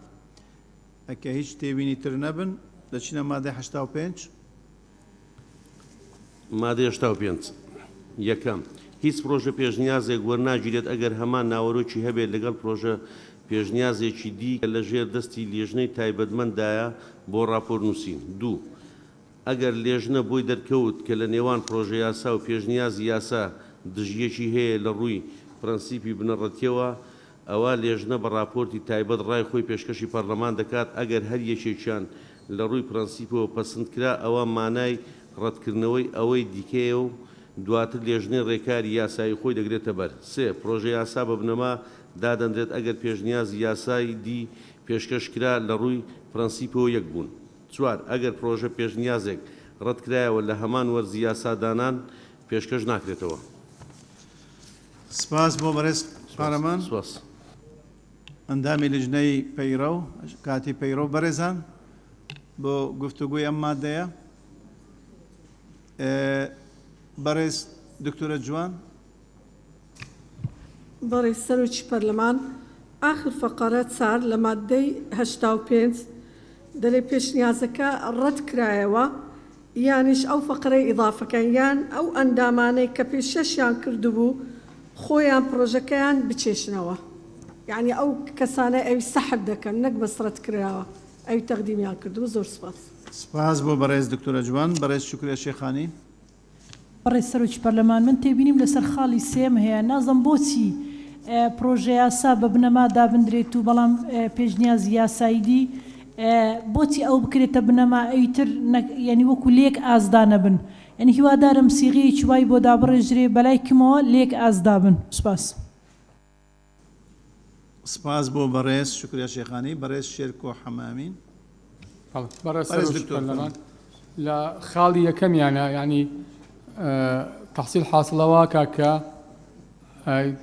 ئەکە هیچ تێبینی تر نەبن دەچینە مادەی 85. مادەی 85. یەکەم، هیچ پرۆژە پێشنیازێک وەرناگیرێت ئەگەر هەمان ناوەرۆکی هەبێت لەگەڵ پرۆژە پێشنیازێکی دی کە لەژێر دەستی لێژنەی تایبەتمەنددایە بۆ ڕاپۆرت نووسین. دوو. ئەگەر لێژنە بۆی دەرکەوت کە لە نێوان پرۆژەیاسا و پێشنیازی یاسا دژیەکی هەیە لە ڕووی پرەنسیپی بنەڕەتیەوە، ئەوا لێژنە بە ڕاپۆرتی تایبەت ڕای خۆی پێشکەشی پەرلەمان دەکات، ئەگەر هەر یەکێکیان لە ڕووی پرەنسیپەوە پەسند کرا ئەوا مانای ڕەتکردنەوەی ئەوەی دیکەیە و دواتر لێژنەی ڕێکاری یاسایی خۆی دەگرێتە بەر. سێ، پرۆژەیاسا بە بنەما دادەنرێت ئەگەر پێشنیازی یاسای دی پێشکەش کرا لە ڕووی پرەنسیپەوە یەک بوون. چوار، ئەگەر پرۆژە پێشنیازێک ڕەتکرایەوە لە هەمان وەرزی یاسادانان پێشکەش ناکرێتەوە. سپاس بۆ بەرێز قارەمان. سپاس. ئەندامی لیژنەی پەیڕەو، کاتی پەیڕەو بەرێزان بۆ گفتوگۆی ئەم مادەیە. بەڕێز دکتۆرە جوان. بەڕێز سەرۆکی پەرلەمان، ئاخر فەقەرە چار لە ماددەی 85 دەلێ پێشنیازەکە ڕەت کرایەوە یانیش ئەو فەقرەی ئیضافەکە یان ئەو ئەندامانەی کە پێشکەشیان کردبوو خۆیان پرۆژەکەیان بکێشنەوە یانی ئەو کەسانەی ئەوی سەحب دەکەن نەک بەس ڕەت کراوە ئەوی تەقدیمیان کردبوو زۆر سوپاس. سپاس بۆ بەڕێز دکتۆرە جوان. بەڕێز شوکریە شێخانی. بەڕێز سەرۆکی پەرلەمان من تێبینیم لەسەر خاڵی سێیەم هەیە نازم بۆچی پرۆژەیاسا بە بنەما دابندرێت و بەڵام پێشنیازی یاسایی دی بۆچی ئەو بکرێتە بنەما ئەوی تر یانی وەکو لەیەک ئاستدا نەبن یانی هیوادارم سیغەیەکی وای بۆ دابڕێژرێ بەلای کمەوە لەیەک ئاستدا بن سوپاس. سپاس بۆ بەڕێز شوکریا شێخانی، بەڕێز شێرکۆ حەمامین. بەڵێ بەڕێز سەرۆکی پەرلەمان لە خاڵی یەکەمیانە یانی تەحسیل حاسڵە واکا کە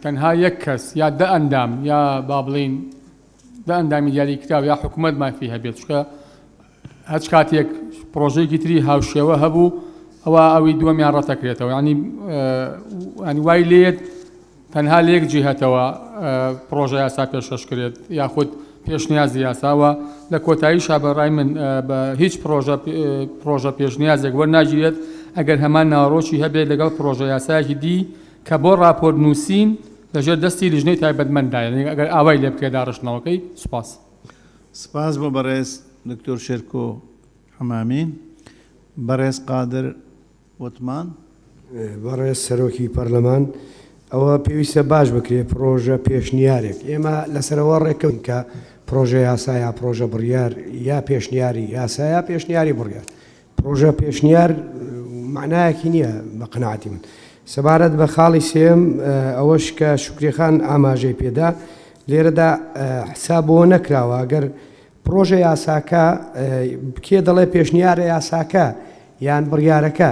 تەنها یەک کەس یا دە ئەندام یا با بڵین دە ئەندامی دیاری کراو یا حکوومەت مافی هەبێت چونکە هەچ کاتێک پرۆژەیەکی تری هاوشێوە هەبوو ئەوە ئەوی دووەمیان ڕەتەکرێتەوە ینی ینی وای لێت تەنها لە یەک جیهەتەوە پڕۆژە یاسا پێشکەش کرێت یاخود پێشنیازی یاسا و لە کۆتاییشا بە ڕای من بە هیچ پڕۆژە پڕۆژە پێشنیازێک وەرناگیرێت ئەگەر هەمان ناوەڕۆکی هەبێت لەگەڵ پڕۆژە یاسایەکی دی کە بۆ ڕاپۆرت نووسین لەژێر دەستی لیژنەی تایبەتمەندایە یانی ئەگەر ئاوای لێ بکرێت داڕشتنەوەکەی سوپاس. سپاس بۆ بەڕێز دکتۆر شێرکۆ حەمامین. بەڕێز قادر وتمان. بەڕێز سەرۆکی پەرلەمان، ئەوە پێویستە باش بکرێت پڕۆژە پێشنیارێک، ئێمە لەسەرەوە ڕێککەوتین کە پڕۆژە یاسا یا پڕۆژە بڕیار یا پێشنیاری یاسا یا پێشنیاری بڕیار، پڕۆژە پێشنیار مەعنایەکی نییە بە قەناعەتی من. سەبارەت بە خاڵی سێیەم ئەوەش کە شوکری خان ئاماژەی پێدا، لێرەدا حساب بۆ نەکراوە ئەگەر پڕۆژە یاساکە، کێ دەڵێ پێشنیارە یاساکە یان بڕیارەکە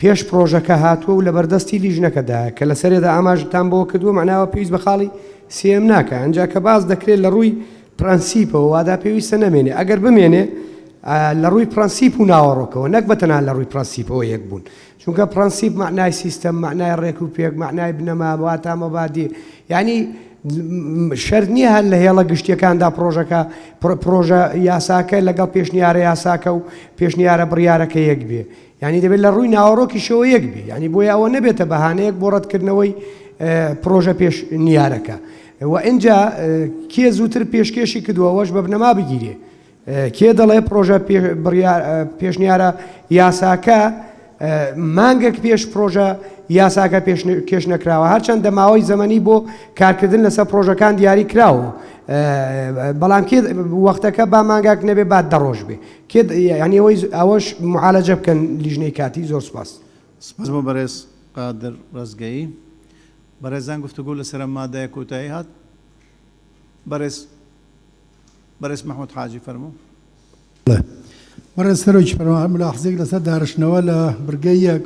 پێش پڕۆژەکە هاتووە و لەبەردەستی لیژنەکەدایە کە لەسەرێدا ئاماژەتان بۆ کردووە مەعناوە پێویست بە خاڵی سێیەم ناکا ئەنجا کە باس دەکرێت لە ڕووی پرەنسیپەوە وادا پێویستە نەمێنێ ئەگەر بمێنێ لە ڕووی پرەنسیپ و ناوەڕۆکەوە نەک بە تەنها لە ڕووی پرەنسیپەوە یەک بوون چونکە پرەنسیپ مەعنای سیستەم مەعنای ڕێک و پێک مەعنای بنەما واتا مەبادی یعنی. شەرت نییە هەر لە هێڵە گشتیەکاندا پرۆژەکە پرۆژە یاساکە لەگەڵ پێشنیارە یاساکە و پێشنیارە بڕیارەکە یەک بێ یانی دەبێت لە ڕووی ناوەڕۆکیشەوە یەک بێ یانی بۆیە ئەوە نەبێتە بەهانەیەک بۆ ڕەتکردنەوەی پرۆژە پێشنیارەکە و ئینجا کێ زووتر پێشکێشی کردووە ئەوەش بە بنەما بگیرێ کێ دەڵێ پرۆژە پێشنیارە یاساکە مانگێک پێش پرۆژە یاساکە پێشکێش نەکراوە هەرچەندە ماوەی زەمەنی بۆ کارکردن لەسەر پرۆژەکان دیاری کراوە بەڵام کێ وەختەکە با مانگاک نەبێ با دە ڕۆژ بێ کێ یانی ئەوەی ئەوەش معالەجە بکەن لیژنەی کاتی زۆر سوپاس. سپاس بۆ بەڕێز قادر ڕەزگەیی. بەڕێزان گفتوگۆ لەسەر ئەم مادەیە کۆتایی هات. بەڕێز بەڕێز مەحمود حاجی فەرموو. بەڵێ بەڕێز سەرۆکی پەرلەمان هەر ملاحزەیەک لەسەر دارشتنەوە لە بڕگەی یەک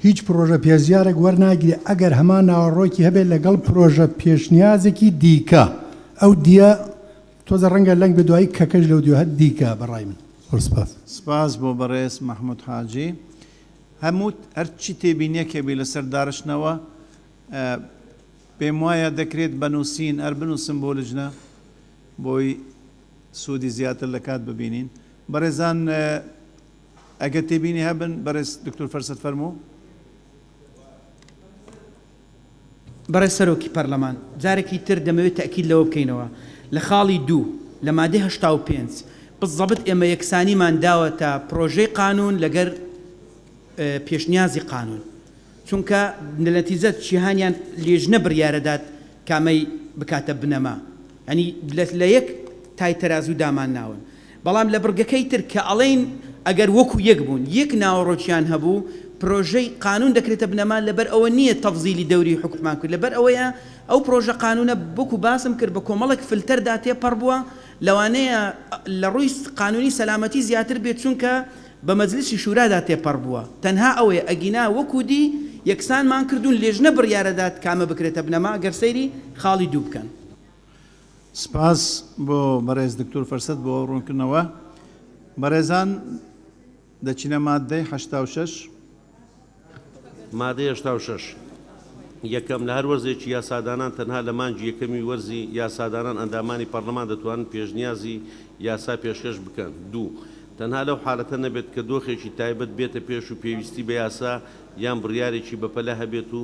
هیچ پرۆژە پێشنیارێک وەرناگیرێ ئەگەر هەمان ناوەڕۆکی هەبێت لەگەڵ پرۆژە پێشنیازێکی دیکە ئەو دیە تۆزە ڕەنگە لەنگ بێ دوایی کەکەش لەو دیوە هەر دیکە بە ڕای من. زۆر سپاس. سپاس بۆ بەڕێز مەحمود حاجی. هەموو هەرچی تێبینیەک هەبی لەسەر دارشتنەوە پێم وایە دەکرێت بە نووسین هەر بنووسم بۆ لجنە بۆی سوودی زیاتر لە کات ببینین. بەڕێزان ئەگەر تێبینی هەبن بەڕێز دکتۆر فەرسەت فەرموو. بەڕێز سەرۆکی پەرلەمان، جارێکی تر دەمەوێت تەئکید لەوە بکەینەوە، لە خاڵی دوو لە مادەی 85 بالضبط ئێمە یەکسانیمان داوەتە پرۆژەی قانوون لەگەر پێشنیازی قانوون، چونکە لە نەتیجە چیهانیان لێژنە بریارەدات کامەی بکاتە بنەما، یانی لە یەک تای تەرازوو دامان ناون. بەڵام لە بڕگەکەی تر کە ئەڵێین ئەگەر وەکو یەک بوون، یەک ناوەڕۆکیان هەبوو، پرۆژەی قانوون دەکرێتە بنەما، لەبەر ئەوە نییە تەفزیلی دەوری حکوممان کرد، لەبەر ئەوەیە ئەو پرۆژە قانوونە وەکو باسم کرد بە کۆمەڵێک فلتەردا تێپەڕ بووە، لەوانەیە لە ڕووی قانوونی سەلامەتی زیاتر بێت چونکە بە مەجلسی شورادا تێپەڕ بووە، تەنها ئەوەیە، ئەگینا وەکو دی یەکسانمان کردوون، لێژنە بڕیارەدات کامە بکرێتە بنەما، گەر سەیری خاڵی دوو بکەن. سپاس بۆ بەڕێز دکتۆر فرسەت بۆ ئەو ڕوونکردنەوە. بەڕێزان دەچینە ماددەی 86. مادەی 86. یەکەم، لە هەر وەرزێکی یاسادانان تەنها لە مانگی یەکەمی وەرزی یاسادانان ئەندامانی پەڕلەمان دەتوانن پێشنیازی یاسا پێشکەش بکەن. دوو. تەنها لەو حالەتە نەبێت کە دۆخێکی تایبەت بێتە پێش و پێویستی بە یاسا یان بڕیارێکی بەپەلە هەبێت و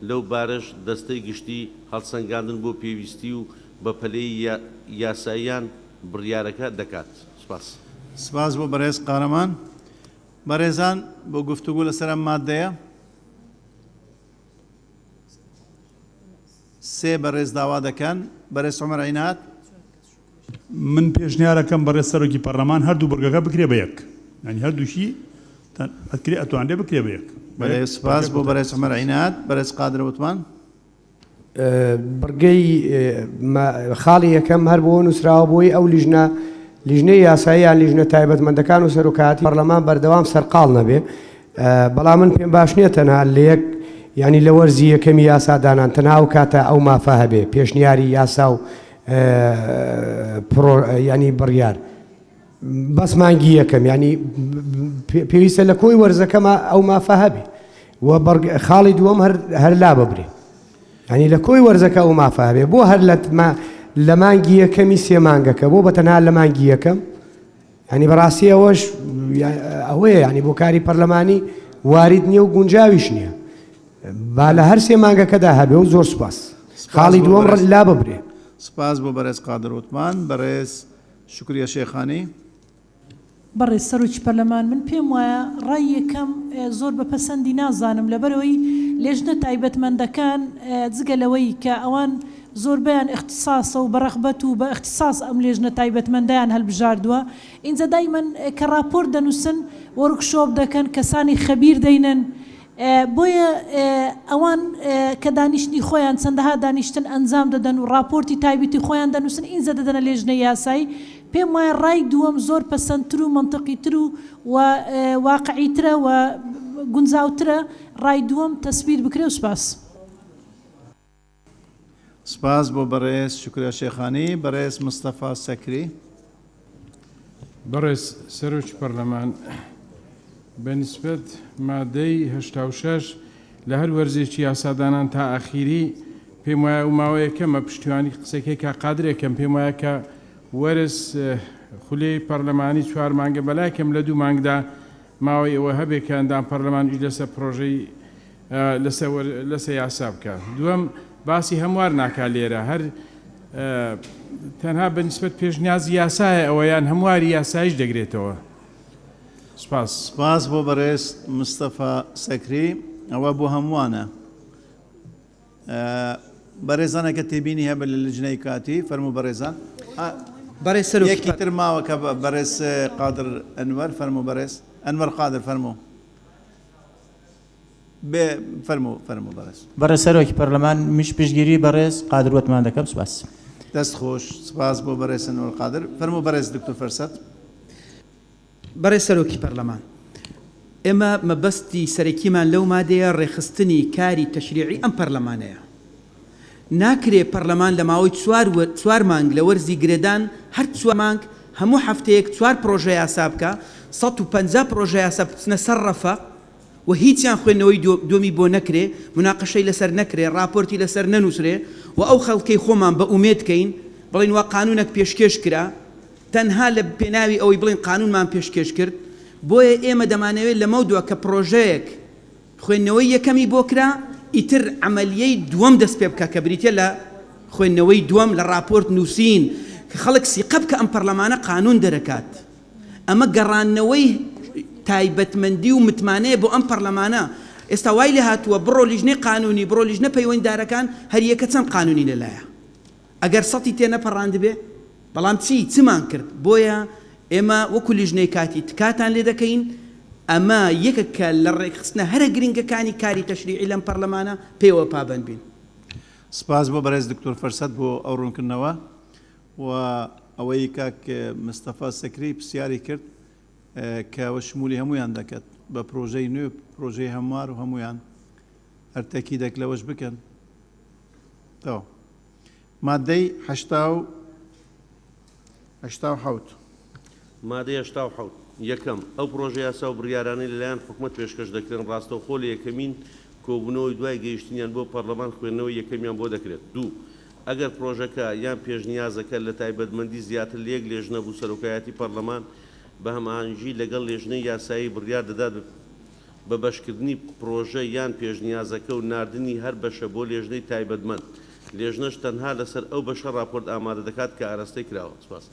لەو بارەش دەستەی گشتی هەڵسەنگاندن بۆ پێویستی و بەپەلەیی یاساییان بڕیارەکە دەکات. سپاس. سپاس بۆ بەڕێز قارەمان. بەڕێزان بۆ گفتوگۆ لەسەر ئەم ماددەیە سێ بەڕێز داوا دەکەن. بەرێز عومەر عیناد. من پێشنیارەکەم بەڕێز سەرۆکی پەڕلەمان هەردوو بڕگەکە بکرێ بە یەک یانی هەردووکی ئەکرێ ئەتوانرێ بکرێ بە یەک. بەرێ سپاس بۆ بەرێز عومەر عیناد. بەرێز قادر وتمان. بڕگەی خاڵی یەکەم هەر بۆ نووسراوە بۆی ئەو لیژنە لیژنەی یاسایی یان لیژنە تایبەتمەندەکان و سەرۆکایەتی پەرلەمان بەردەوام سەرقاڵ نەبێ بەڵام من پێم باش نییە تەنها لە یەک یانی لە وەرزی یەکەمی یاسا دانان تەنها ئەو کاتە ئەو مافە هەبێ پێشنیاری یاسا و پڕۆ ینی بڕیار بەس مانگی یەکەم ینی پێویستە لە کۆی وەرزەکەمە ئەو مافە هەبێ و خاڵی دووەم هەر هەر لا ببرێ ینی لە کۆی وەرزەکە ئەو مافە هەبێ بۆ هەر لە لە مانگی یەکەمی سێ مانگەکە بۆ بە تەنها لە مانگی یەکەم ینی بەڕاستی ئەوەش ئەوەیە ینی بۆ کاری پەرلەمانی وارد نییە و گونجاویش نییە با لە هەر سێ مانگەکەدا هەبێ و زۆر سوپاس. خاڵی دووەم ڕەت لاببرێ. سپاس بۆ بەرێز قادر عوتمان. بەڕێز شوکریە شێخانی. بەڕێز سەرۆکی پەرلەمان من پێم وایە ڕای یەکەم زۆر بە پەسەندی نازانم لەبەرئەوەی لێژنە تایبەتمەندەکان جگە لەوەی کە ئەوان زۆربەیان ئیختیساسە و بە ڕەغبەت و بە ئیختیساس ئەم لێژنە تایبەتمەندەیان هەلبژاردووە ئینجا دایمەن کە ڕاپۆرت دەنووسن وۆرکشۆپ دەکەن کەسانی خەبیر دەینن بۆیە ئەوان کە دانیشتنی خۆیان چەندەها دانیشتن ئەنجام دەدەن و ڕاپۆرتی تایبەتی خۆیان دەنووسن ئینجا دەدەنە لێژنەی یاسایی، پێم وایە ڕای دووەم زۆر پەسەندتر و مەنتقیتر و و واقعیترە و گونجاوترە ڕای دووەم تەسبیت بکرێ و سوپاس. سپاس بۆ بەڕێز شوکرە شێخانی. بەڕێز مستەفا سەکری. بەڕێز سەرۆکی پەرلەمان، بە نیسبەت مادەی 86 لە هەر وەرزێکی یاسادانان تا ئاخیری. پێم وایە ئەو ماوەیە کەمە پشتیوانی قسەکەی کاک قادر ئەکەم پێم وایە کە وەرز خولەی پەرلەمانی چوار مانگە بەلای کەم لە دوو مانگدا ماوەی ئەوە هەبێ کە ئەندام پەرلەمان ئیش لەسەر پرۆژەی لەسەر لەسەر یاسا بکا دووەم باسی هەموار ناکا لێرە هەر تەنها بە نیسبەت پێشنیازی یاسایە ئەوە یان هەمواری یاسایش دەگرێتەوە سپاس. سپاس بۆ بەڕێز مستەفا سەکری ئەوە بۆ هەمووانە. بەڕێزان ئەگەر تێبینی هەبێت لە لجنەی کاتی فەرموو بەڕێزان. بەڕێز سەرۆکی یەکی تر ماوە کە بەڕێز قادر ئەنوەر فەرموو بەڕێز ئەنوەر قادر فەرموو بێ فەرموو فەرموو بەڕێز. بەڕێز سەرۆکی پەرلەمان منیش پشتگیری بەڕێز قادر وەتمان دەکەم سوپاس. دەست خۆش سپاس بۆ بەڕێز ئەنوەر قادر فەرموو بەڕێز دکتۆر فەرسەت. بەڕێز سەرۆکی پەرلەمان، ئێمە مەبەستی سەرەکیمان لەو مادەیە ڕێکخستنی کاری تەشریعی ئەم پەرلەمانەیە. ناکرێ پەرلەمان لە ماوەی چوار چوار مانگ لە وەرزی گرێدان هەر چوار مانگ هەموو هەفتەیەک چوار پرۆژە یاسا بکا، 150 پرۆژە یاسا بچنە سەر ڕەفە و هیچیان خوێندنەوەی دووەمی بۆ نەکرێ، موناقەشەی لەسەر نەکرێ، ڕاپۆرتی لەسەر نەنووسرێ و ئەو خەڵکەی خۆمان بە ئومێد کەین بڵێین وا قانوونەک پێشکێش کرا. تەنها لە پێناوی ئەوەی بڵێین قانونمان پێشکێش کرد، بۆیە ئێمە دەمانەوێت لەمەودوا کە پڕۆژەیەک خوێندنەوەی یەکەمی بۆ کرا ئیتر عەمەلیەی دووەم دەست پێ بکا کە بریتیە لە خوێندنەوەی دووەم لە ڕاپۆرت نووسین کە خەڵک سیقە بکا ئەم پەرلەمانە قانون دەرەکات ئەمە گەڕاندنەوەی تایبەتمەندی و متمانەیە بۆ ئەم پەرلەمانە ئێستا وای لێهاتووە بڕۆ لیژنەی قانونی بڕۆ لیژنە پەیوەندیدارەکان هەریەکە چەند قانونی لەلایە ئەگەر سەتی تێنەپەڕاندبێ، بەڵام چی؟ چمان کرد؟ بۆیە ئێمە وەکو لیژنەی کاتی تکاتان لێ دەکەین، ئەمە یەکەکە لە ڕێکخستنە هەرە گرنگەکانی کاری تەشریعی لەم پەرلەمانە، پێیەوە پابەند بین. سپاس بۆ بەرێز دکتۆر فرسەت بۆ ئەو ڕوونکردنەوە و ئەوەی کاک مستەفا سەکری پرسیاری کرد کە ئەوە شمولی هەموویان دەکات بە پرۆژەی نوێ پرۆژەی هەموار و هەموویان هەر تەکیدەک لەوەش بکەن. تەواو. مادەی 87. مادەی 87. یەکەم، ئەو پڕۆژەیاسا و بڕیارانەی لەلایەن حکومەت پێشکەش دەکرێن ڕاستەوخۆ لە یەکەمین کۆبوونەوەی دوای گەیشتنیان بۆ پەڕلەمان خوێندنەوەی یەکەمیان بۆ دەکرێت. دوو. ئەگەر پڕۆژەکە یان پێشنیازەکە لە تایبەتمەندی زیاتر لە یەک لێژنە بوو سەرۆکایەتی پەڕلەمان بە هەماهەنگی لەگەڵ لێژنەی یاسایی بڕیار دەدات بە بەشکردنی پڕۆژە یان پێشنیازەکە و ناردنی هەر بەشە بۆ لێژنەی تایبەتمەند، لێژنەش تەنها لەسەر ئەو بەشە ڕاپۆرت ئامادە دەکات کە ئاراستەی کراوە. سپاس.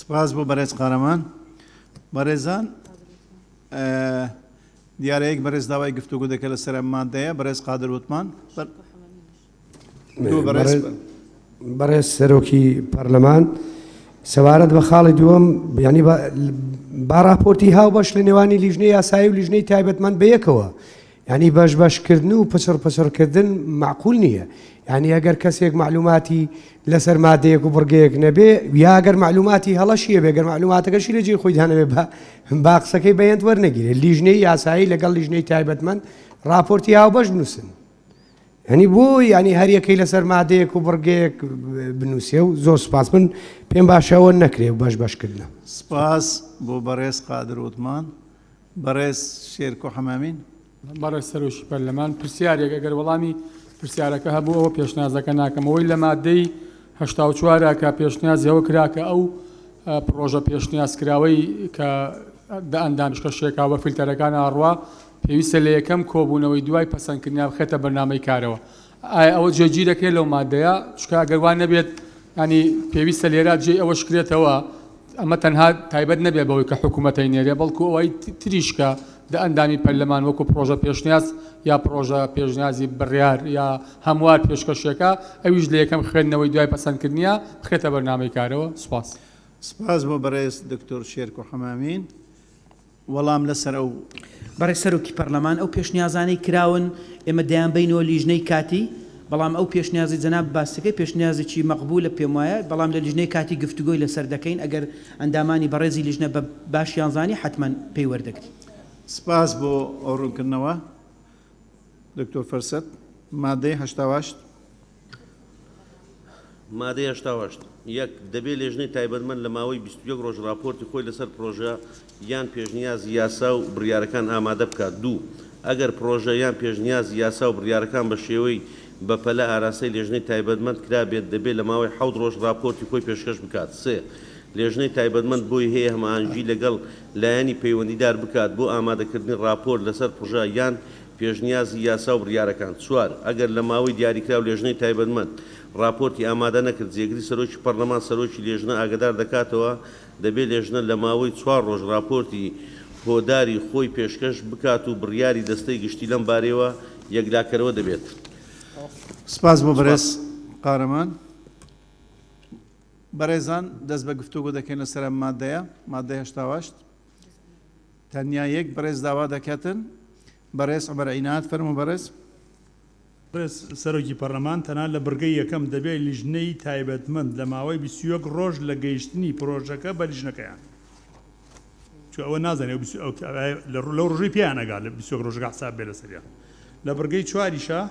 سپاس بۆ بەرێز قارەمان. بەرێزان دیارە یەک بەرێز داوای گفتوگۆ دەکەن لەسەر ئەم مادەیە، بەرێز قادر وتمان. بەڕێز سەرۆکی پەرلەمان سەبارەت بە خاڵی دووەم ینی با راپۆرتی هاوبەش لە نێوانی لیژنەی یاسایی و لیژنەی تایبەتمەند بەیەکەوە ینی بەش بەشکردن و پچڕ پچڕکردن معقول نییە ینی ئەگەر کەسێک معلوماتی لەسەر مادەیەک و بڕگەیەک نەبێ یا ئەگەر معلوماتی هەڵەشیە بێ گەر معلوماتەکەشی لە جێی خۆی دانەبێ بە با قسەکەی بەیەند وەرنەگیرێت لیژنەی یاسایی لەگەڵ لیژنەی تایبەتمەند راپۆرتی هاوبەش بنووسن یانی بۆ یانی هەر یەکەی لەسەر مادەیەک و بڕگەیەک بنووسێ و زۆر سوپاس من پێم باشە ئەوە نەکرێ و بەش بەش کردنە. سپاس بۆ بەڕێز قادر وتمان. بەڕێز شێرکۆ حەمامین. بەڕێز سەرۆکی پەرلەمان پرسیارێک ئەگەر وەڵامی پرسیارەکە هەبوو ئەوە پێشنیازەکە ناکەم ئەوەی لە مادەی 84 کە پێشنیازی ئەوە کرا کە ئەو پڕۆژە پێشنیازکراوەی کە دە ئەندامیش کە شێکاوە بە فیلتەرەکان ئاڕوا پێویستە لە یەکەم کۆبوونەوەی دوای پەسەندکردنیان بخرێتە بەرنامەی کارەوە. ئایا ئەوە جێگیر دەکرێت لەو مادەیە؟ چونکە ئەگەر وا نەبێت یانی پێویستە لێرە جێی ئەوەش کرێتەوە ئەمە تەنها تایبەت نەبێت بەوەی کە حکوومەت ئەینێرێ بەڵکو ئەوەی تریش کە دە ئەندامی پەرلەمان وەکو پڕۆژە پێشنیاز یا پڕۆژە پێشنیازی بڕیار یا هەموار پێشکەشێکە ئەویش لە یەکەم خوێندنەوەی دوای پەسەندکردنیا بخرێتە بەرنامەی کارەوە. سوپاس. سپاس بۆ بەڕێز دکتۆر شێرکۆ حەمامین. وەڵام لەسەر ئەو. بەڕێز سەرۆکی پەرلەمان، ئەو پێشنیازانەی کراون ئێمە دەیانبەینەوە لیژنەی کاتی، بەڵام ئەو پێشنیازەی جەنابت باستکەی پێشنیازێکی مەقبولە پێموایە، بەڵام لە لیژنەی کاتی گفتوگۆی لەسەر دەکەین، ئەگەر ئەندامانی بەڕێزی لیژنە بە باشیان زانی حەتمەن پێی وەردەگرین. سپاس بۆ ئەو ڕوونکردنەوە دکتۆر فرسەت. مادەی 88. مادەی 88. یەک، دەبێ لێژنەی تایبەتمەند لە ماوەی 21 ڕۆژ ڕاپۆرتی خۆی لەسەر پڕۆژە یان پێشنیازی یاسا و بڕیارەکان ئامادە بکات. دوو، ئەگەر پڕۆژە یان پێشنیازی یاسا و بڕیارەکان بە شێوەی بەپەلە ئاراستەی لێژنەی تایبەتمەند کرابێت، دەبێ لە ماوەی حەوت ڕۆژ ڕاپۆرتی خۆی پێشکەش بکات. سێ. لێژنەی تایبەتمەند بۆی هەیە هەماهەنگی لەگەڵ لایەنی پەیوەندیدار بکات بۆ ئامادەکردنی ڕاپۆرت لەسەر پڕۆژە یان پێشنیازی یاسا و بڕیارەکان. چوار. ئەگەر لە ماوەی دیاریکراو لێژنەی تایبەتمەند ڕاپۆرتی ئامادە نەکرد، جێگری سەرۆکی پەڕلەمان سەرۆکی لێژنە ئاگەدار دەکاتەوە، دەبێ لێژنە لە ماوەی چوار ڕۆژ ڕاپۆرتی هۆداری خۆی پێشکەش بکات و بڕیاری دەستەی گشتی لەم بارەیەوە یەکلاکەرەوە دەبێت. سپاس بۆ بەرێز قارەمان. بەرێزان دەست بە گفتوگۆ دەکەین لەسەر ئەم مادەیە، مادەی 88. تەنیا یەک بەرێز داوا دەکەتن، بەرێز عومەر عیناد، فەرموو بەرێز. بەڕێز سەرۆکی پەرلەمان، تەنها لە بڕگەی یەکەم دەبێت لیژنەی تایبەتمەند لە ماوەی 21 ڕۆژ لە گەیشتنی پرۆژەکە بە لیژنەکەیان، چونکە ئەوە نازانین ئەو بیست و لەو ڕۆژەی پێیان ئەگات لە 21 ڕۆژەکە حساب بێ لەسەریان. لە بڕگەی چواریشا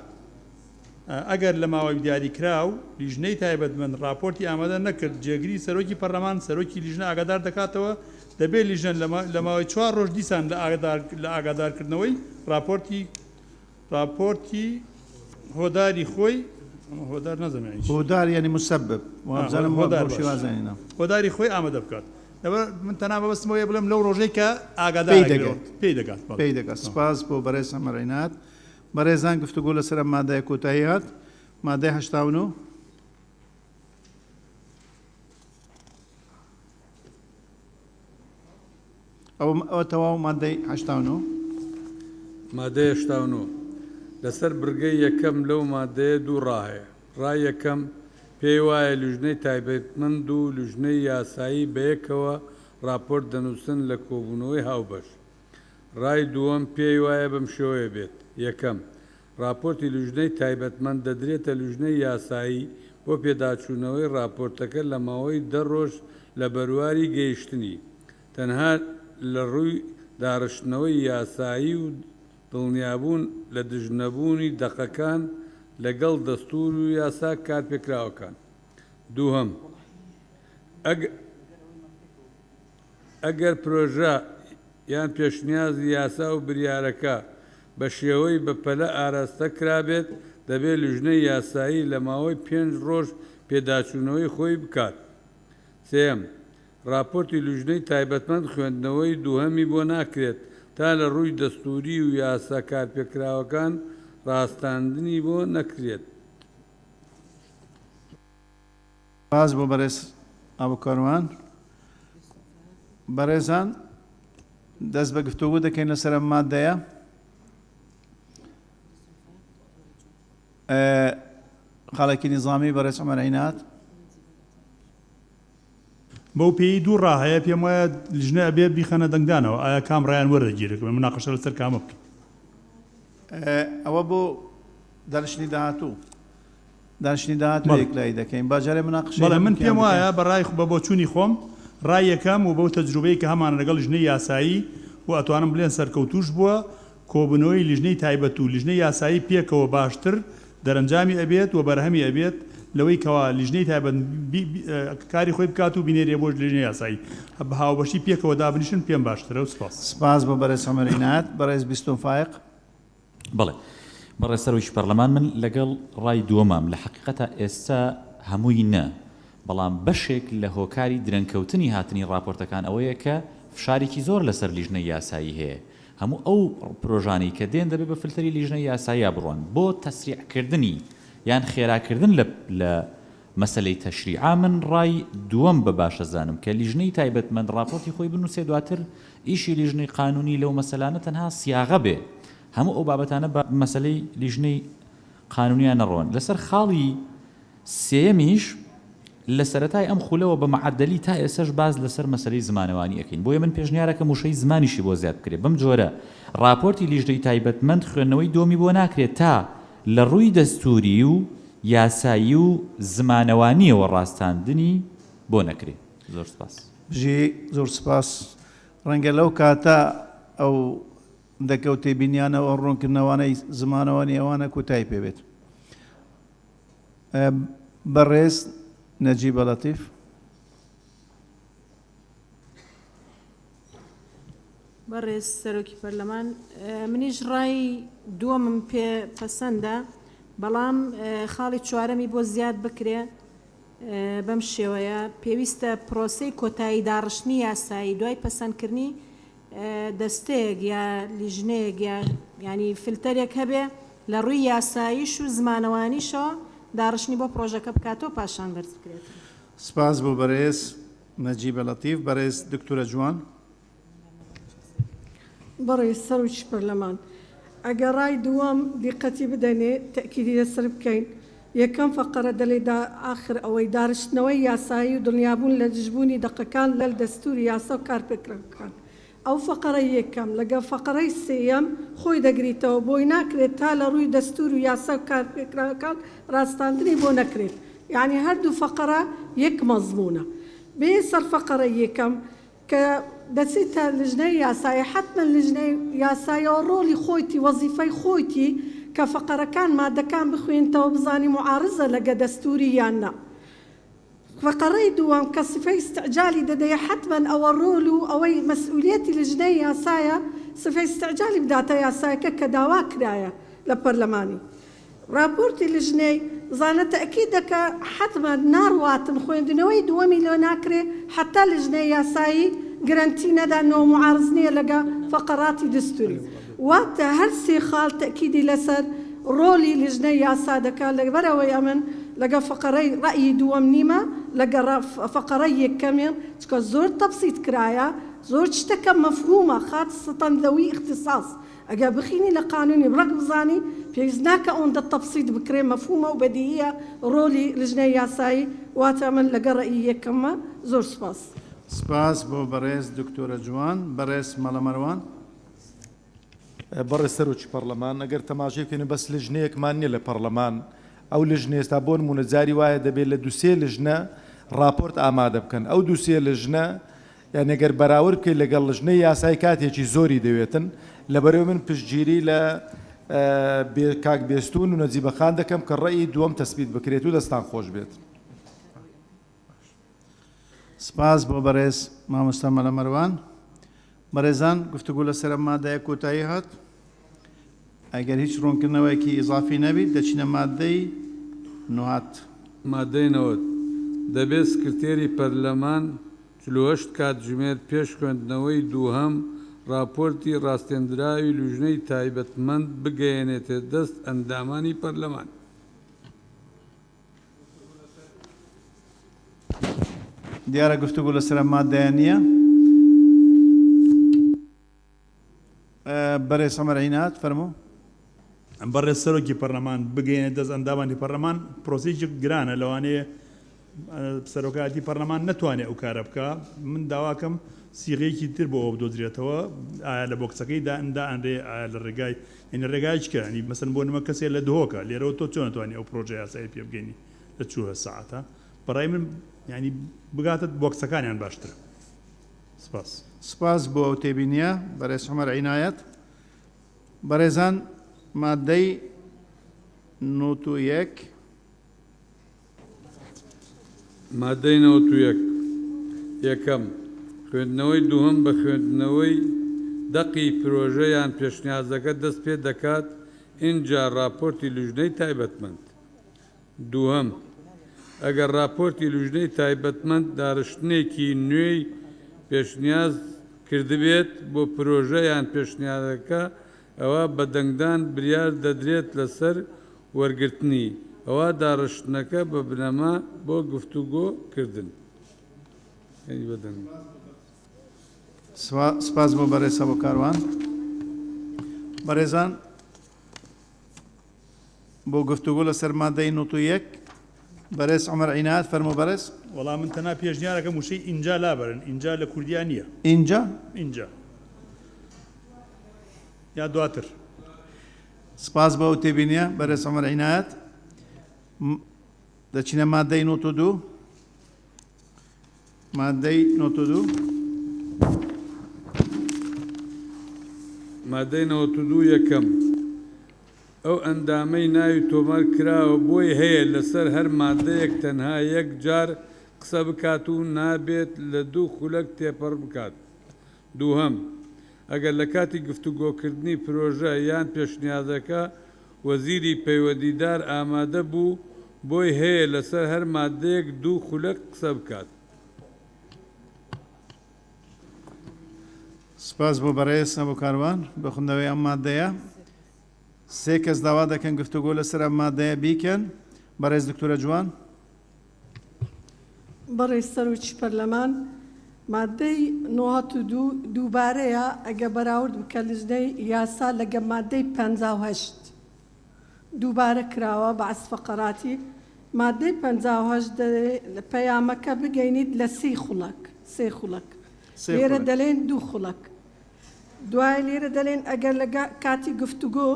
ئەگەر لە ماوەی دیاریکراو لیژنەی تایبەتمەند ڕاپۆرتی ئامادە نەکرد، جێگری سەرۆکی پەرلەمان سەرۆکی لیژنە ئاگادار دەکاتەوە، دەبێت لیژنە لە ماوەی چوار ڕۆژ دیسان لە ئاگادارکردنەوەی ڕاپۆرتی ڕاپۆرتی هۆداری خۆی، ئەمە هۆدار نازانم یانی چی. هۆدار یانی مسبب، وابزانم وا هۆدار بەو باش. شێوازە هێنا. هۆداری خۆی ئامادە بکات. لەبەر من تەنها مەبەستم ئەوەیە بڵێم لەو ڕۆژەی کە ئاگادار پێی ئەکرێەوە دەگات. پێی دەگات بەڵێ. پێی دەگات. سپاس بۆ بەڕێز عومەر عیناد. بەڕێزان گفتوگۆ لەسەر ئەم مادەیە کۆتایی هات. مادەی 89. ئەوە ئەوە تەواو مادەی 89. مادەی 89. لەسەر بڕگەی یەکەم لەو مادەیە دوو ڕا هەیە. ڕای یەکەم، پێی وایە لیژنەی تایبەتمەند و لیژنەی یاسایی بەیەکەوە ڕاپۆرت دەنووسن لە کۆبوونەوەی هاوبەش. ڕای دووەم پێی وایە بەم شێوەیە بێت، یەکەم، ڕاپۆرتی لیژنەی تایبەتمەند دەدرێتە لیژنەی یاسایی بۆ پێداچوونەوەی ڕاپۆرتەکە لە ماوەی دە ڕۆژ لە بەرواری گەیشتنی، تەنها لە ڕووی داڕشتنەوەی یاسایی و دڵنیابوون لە دژنەبوونی دەقەکان لەگەڵ دەستوور و یاسا کارپێکراوەکان. دووهەم، ئەگەر پرۆژە یان پێشنیازی یاسا و بریارەکە بە شێوەی بە پەلە ئاراستە کرابێت، دەبێت لیژنەی یاسایی لە ماوەی پێنج ڕۆژ پێداچوونەوەی خۆی بکات. سێیەم، ڕاپۆرتی لیژنەی تایبەتمەند خوێندنەوەی دووهەمی بۆ ناکرێت تا لە ڕووی دەستووری و یاسا کارپێکراوەکان ڕاستاندنی بۆ نەکرێت. سپاس بۆ بەرێز ئابو کاروان. بەرێزان دەست بە گفتوگۆ دەکەین لەسەر ئەم مادەیە. خاڵێکی نیزامی بەڕێز عومەر عیناد. بەو پێیەی دوو ڕا هەیە پێم وایە لیژنە ئەبێ بیخەنە دەنگدانەوە ئایا کام ڕایان وەردەگیرێت کە مناقەشە لەسەر کامە بکەین. ئەوە بۆ دانیشتنی داهاتوو دانیشتنی داهاتوو بەڵێ. یەکلایی دەکەین با جارێ مناقەشەی بەڵێ من هەردووکیان پێم بکەین. وایە بە ڕای بە بۆچوونی خۆم ڕای یەکەم و بەو تەجروبەی کە هەمانە لەگەڵ لیژنەی یاسایی و ئەتوانم بلێن سەرکەوتووش بووە کۆبوونەوەی لیژنەی تایبەت و لیژنەی یاسایی پێکەوە باشتر دەرەنجامی ئەبێت و بەرهەمی ئەبێت لەوەی کەوا لیژنەی تایبەت کاری خۆی بکات و بینێرێ بۆ لیژنەی یاسایی بە هاوبەشی پێکەوە دابنیشن پێم باشترە و سپاس. سپاس بۆ بەرێز عومەر عینایەت. بەڕێز بیستون فایەق. بەڵێ بەڕێز سەرۆکی پەڕلەمان من لەگەڵ ڕای دووەمام لە حەقیقەتا ئێستا هەمووی نە بەڵام بەشێک لە هۆکاری درەنگکەوتنی هاتنی ڕاپۆرتەکان ئەوەیە کە فشارێکی زۆر لەسەر لیژنەی یاسایی هەیە هەموو ئەو پرۆژانەی کە دێن دەبێ بە فلتەری لیژنەی یاساییا بڕۆن بۆ تەسریع کردنی یان خێرا کردن لە لە مەسەلەی تەشریعا من ڕای دووەم بە باش ئەزانم کە لیژنەی تایبەتمەند ڕاپۆرتی خۆی بنووسێ دواتر ئیشی لیژنەی قانوونی لەو مەسەلانە تەنها سیاغە بێ هەموو ئەو بابەتانە بە مەسەلەی لیژنەی قانوونیا نەڕۆن لەسەر خاڵی سێیەمیش، لە سەرەتای ئەم خولەوە بە مەعەدەلی تا ئێستەش باس لەسەر مەسەلەی زمانەوانی ئەکەین، بۆیە من پێشنیارەکەم وشەی زمانیشی بۆ زیاد بکرێ، بەم جۆرە ڕاپۆرتی لیژنەی تایبەتمەند خوێندنەوەی دۆمی بۆ ناکرێ تا لە ڕووی دەستووری و یاسایی و زمانەوانییەوە ڕاستاندنی بۆ نەکرێ. زۆر سپاس. بژی زۆر سپاس. ڕەنگە لەو کاتە ئەو دەکە و تێبینیانە و ئەو ڕوونکردنەوانەی زمانەوانی ئەوانە کۆتایی پێ بێت. بەڕێز نەجیبە لەتیف. بەڕێز سەرۆکی پەرلەمان منیش ڕای دووەمم پێ پەسەندە. بەڵام خاڵی چوارەمی بۆ زیاد بکرێ بەم شێوەیە، پێویستە پرۆسەی کۆتایی داڕشتنی یاسایی دوای پەسەندکردنی دەستەیەک یا لیژنەیەک یا یانی فلتەرێک هەبێ لە ڕووی یاساییش و زمانەوانیشەوە داڕشتنی بۆ پرۆژەکە بکاتەوە پاشان بەرز بکرێتەوە. سپاس بۆ بەرێز نەجیبە لەتیف. بەرێز دکتورە جوان. بەڕێز سەرۆکی پەرلەمان ئەگەر ڕای دووەم دیقەتی بدەنێ تەئکیدی لەسەر بکەین یەکەم فەقەرە دەلێ دا ئاخر ئەوەی دارشتنەوەی یاسایی و دڵنیابوون لە دژبوونی دەقەکان لەل دەستووری یاسا و کارپێکراوەکان ئەو فەقەرەی یەکەم لەگەڵ فەقەرەی سێیەم خۆی دەگریتەوە بۆی ناکرێت تا لە ڕووی دەستوور و یاسا و کارپێکراوەکان ڕاستاندنی بۆ نەکرێت یانی هەردوو فەقەرە یەک مەزموونە بێ سەر فەقەرەی یەکەم کە دەچیتە لجنەی یاسایی حەتمەن لجنەی یاساییەوە ڕۆڵی خۆیتی وەزیفەی خۆیتی کە فەقەرەکان مادەکان بخوێنتەوە بزانی موعارزە لەگە دەستوری یان نا فەقەرەی دووەم کە سفەی ئیستعجالی دەدەیە حەتمەن ئەوە ڕۆل و ئەوەی مەسئولیەتی لجنەی یاسایە سفەی ئیستعجالی بداتە یاسایەکە کە داوا کرایە لە پەرلەمانی ڕاپۆرتی لژنەی زانە تەئکید دەکا حەتمەن ناڕواتن خۆێندنەوەی دووەمی لۆ ناکرێ حەتا لژنەی یاسایی گرەنتی نەدا نۆ موعارز نیە لەگە فەقەڕاتی دستوری واتە هەر سێ خاڵ تەئکیدی لەسەر ڕۆلی لژنەی یاسا دەکا لەبەرئەوەی ئەمن لەگە فەقەڕەی ڕەئی دووەم نیمە لەگە فەقەڕەی یەکەمیم چونکە زۆر تەبسیت کرایە زۆر شتەکە مەفهومە خاتسەتەن ذەوی ئیختیساس ئەگەر بخینی لە قانونی ڕەگ بزانی پێویست ناکا ئەوەندە تەبسیت بکرێ مەفهومە و بەدیهیە ڕۆلی لجنەی یاسایی واتە من لەگەڵ ڕەئی یەکەممە زۆر سوپاس. سپاس بۆ بەڕێز دکتۆرە جوان. بەڕێز مەلا مەروان. بەڕێز سەرۆکی پەڕلەمان ئەگەر تەماشای بکەین بەس لجنەیەکمان نیە لە پەڕلەمان ئەو لجنە ئێستا بۆ نمونە جاری وایە دەبێت لە دوسێ لجنە ڕاپۆرت ئامادە بکەن ئەو دوسێ لجنە یانی گەر بەراورد بکەیت لەگەڵ لجنەی یاسایی کاتێکی زۆری دەوێتن، لەبەرئەوەی من پشتگیری لە کاک بێستوون و نەجیبە خان دەکەم کە ڕەئی دووەم تەسبیت بکرێت و دەستان خۆش بێت. سپاس بۆ بەڕێز مامۆستا مەلا مەروان. بەڕێزان گفتوگۆ لەسەر ئەم مادەیە کۆتایی هات. ئەگەر هیچ ڕوونکردنەوەیەکی ئیزافی نەبیت دەچینە مادەی نوهات. مادەی 90، دەبێت سکرتێری پەرلەمان 48 کاتژمێر پێش خوێندنەوەی دووهەم ڕاپۆرتی ڕاستێندراوی لوژنەی تایبەتمەند بگەیەنێتە دەست ئەندامانی پەرلەمان. دیارە گفتوگۆ لەسەر ئەم مادەیە نییە. بەرێز عومەر عیناد فەرموو. بەڕێز سەرۆکی پەرلەمان بگەیەنێت دەست ئەندامانی پەرلەمان پرۆسەیەکی گرانە لەوانەیە سەرۆکایەتی پەرلەمان نەتوانێت ئەو کارە بکا من داواکەم سیغەیەکی تر بۆ ئەوە بدۆزرێتەوە ئایا لە بۆکسەکەی دائەنرێ ئایا لە ڕێگای یعنی ڕێگایەکی کە ینی مەسەن بۆ نمە کەسێ لە دهۆکە لێرەوە تۆ چۆن ئەتوانی ئەو پرۆژە یاسایی پێ بگەینی لە چووە سەعاتە بەڕای من یعنی بگاتە بۆکسەکانیان باشترە سپاس. سپاس بۆ ئەو تێبینیە بەرێز عومەر عینایەت. بەڕێزان مادەی 91. مادەی 91 یەکەم، خوێندنەوەی دووهەم بە خوێندنەوەی دەقی پرۆژە یان پێشنیازەکە دەست پێ دەکات ئینجا ڕاپۆرتی لوژنەی تایبەتمەند. دووهەم، ئەگەر ڕاپۆرتی لوژنەی تایبەتمەند دارشتنێکی نوێی پێشنیاز کردبێت بۆ پرۆژە یان پێشنیارەکە ئەوا بە دەنگدان بریار دەدرێت لەسەر وەرگرتنی، ئەوا داڕشتنەکە بە بنەما بۆ گفتوگۆ کردن. یانی بە دەنگ. سپاس بۆ بەڕێز سەبۆ کاروان. بەڕێزان بۆ گفتوگۆ لەسەر مادەی 91 بەرێز عومەر عینایەت فەرموو بەرێز. وەڵا من تەنها پێشنیارەکەم وشەی ئینجا لابەرن ئینجا لە کوردیا نییە. ئینجا؟ ئینجا یا دواتر. سپاس بۆ ئەو تێبینیە بەرێز عومەر عینایەت. دەچینە مادەی 92. مادەی 92. مادەی 92 یەکەم، ئەو ئەندامەی ناوی تۆمار کراوە بۆی هەیە لەسەر هەر مادەیەک تەنها یەک جار قسە بکات و نابێت لە دوو خولەک تێپەڕ بکات. دووهەم، ئەگەر لە کاتی گفتوگۆکردنی پرۆژە یان پێشنیازەکە وەزیری پەیوەندیدار ئامادە بوو بۆی هەیە لەسەر هەر ماددەیەک دوو خولەک قسە بکات. سپاس بۆ بەڕێز ئەبو کاروان بۆ خوندنەوەی ئەم ماددەیە. سێ کەس داوا دەکەن گفتوگۆ لەسەر ئەم ماددەیە بیکەن. بەڕێز دکتۆرە جوان. بەڕێز سەرۆکی پەرلەمان، ماددەی 92 دووبارەیە ئەگە بەراورد بکە لجنەی یاسا لەگە ماددەی 58 دووبارە کراوە بەعس فەقەراتی ماددەی 58 دەلێ پەیامەکە بگەینیت لە سی خوڵەک سێ خوڵەک لێرە دەلێن دوو خوڵەک دوای لێرە دەلێن ئەگەر لە کاتی گفتوگۆ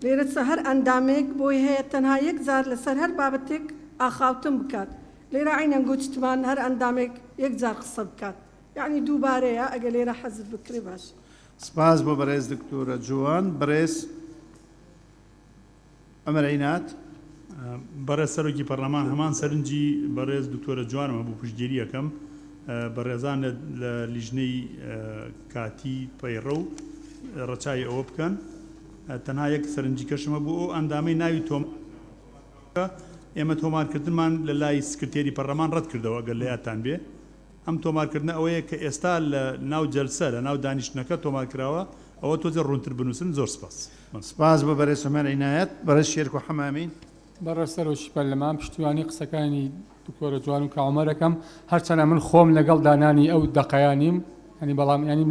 لێرە چ هەر ئەندامێک بۆی هەیە تەنها یەک جار لەسەر هەر بابەتێک ئاخاوتن بکات لێرە عەینەن گوتمان هەر ئەندامێک یەک جار قسە بکات یەعنی دووبارەیە ئەگەر لێرە حەزف بکرێ باشە. سپاس بۆ بەڕێز دکتۆرە جوان. بەڕێز عومەر عیناد. بەڕێز سەرۆکی پەڕلەمان هەمان سەرنجی بەڕێز دکتۆرە جوانم هەبوو پشتگیری ئەکەم بەڕێزان لە لیژنەی کاتی پەیڕەو ڕەچاوی ئەوە بکەن تەنها یەک سەرنجی کەشم هەبوو ئەو ئەندامەی ناوی تۆم ئێمە تۆمارکردنمان لە لای سکرتێری پەڕلەمان ڕەت کردەوە گەر لە یادتان بێ ئەم تۆمارکردنە ئەوەیە کە ئێستا لە ناو جەلسە لە ناو دانیشتنەکە تۆمار کراوە ئەوە تۆزێ ڕوونتر بنووسن زۆر سپاس. سپاس بۆ بەرێز عومەر عینایەت. بەڕێز شێرکۆ حەمامین. بەڕێز سەرۆکی پەرلەمان پشتیوانی قسەکانی دکتۆرە جوان و کاک عومەر ئەکەم هەرچەنە من خۆم لەگەڵ دانانی ئەو دەقەیە نیم یانی بەڵام یانی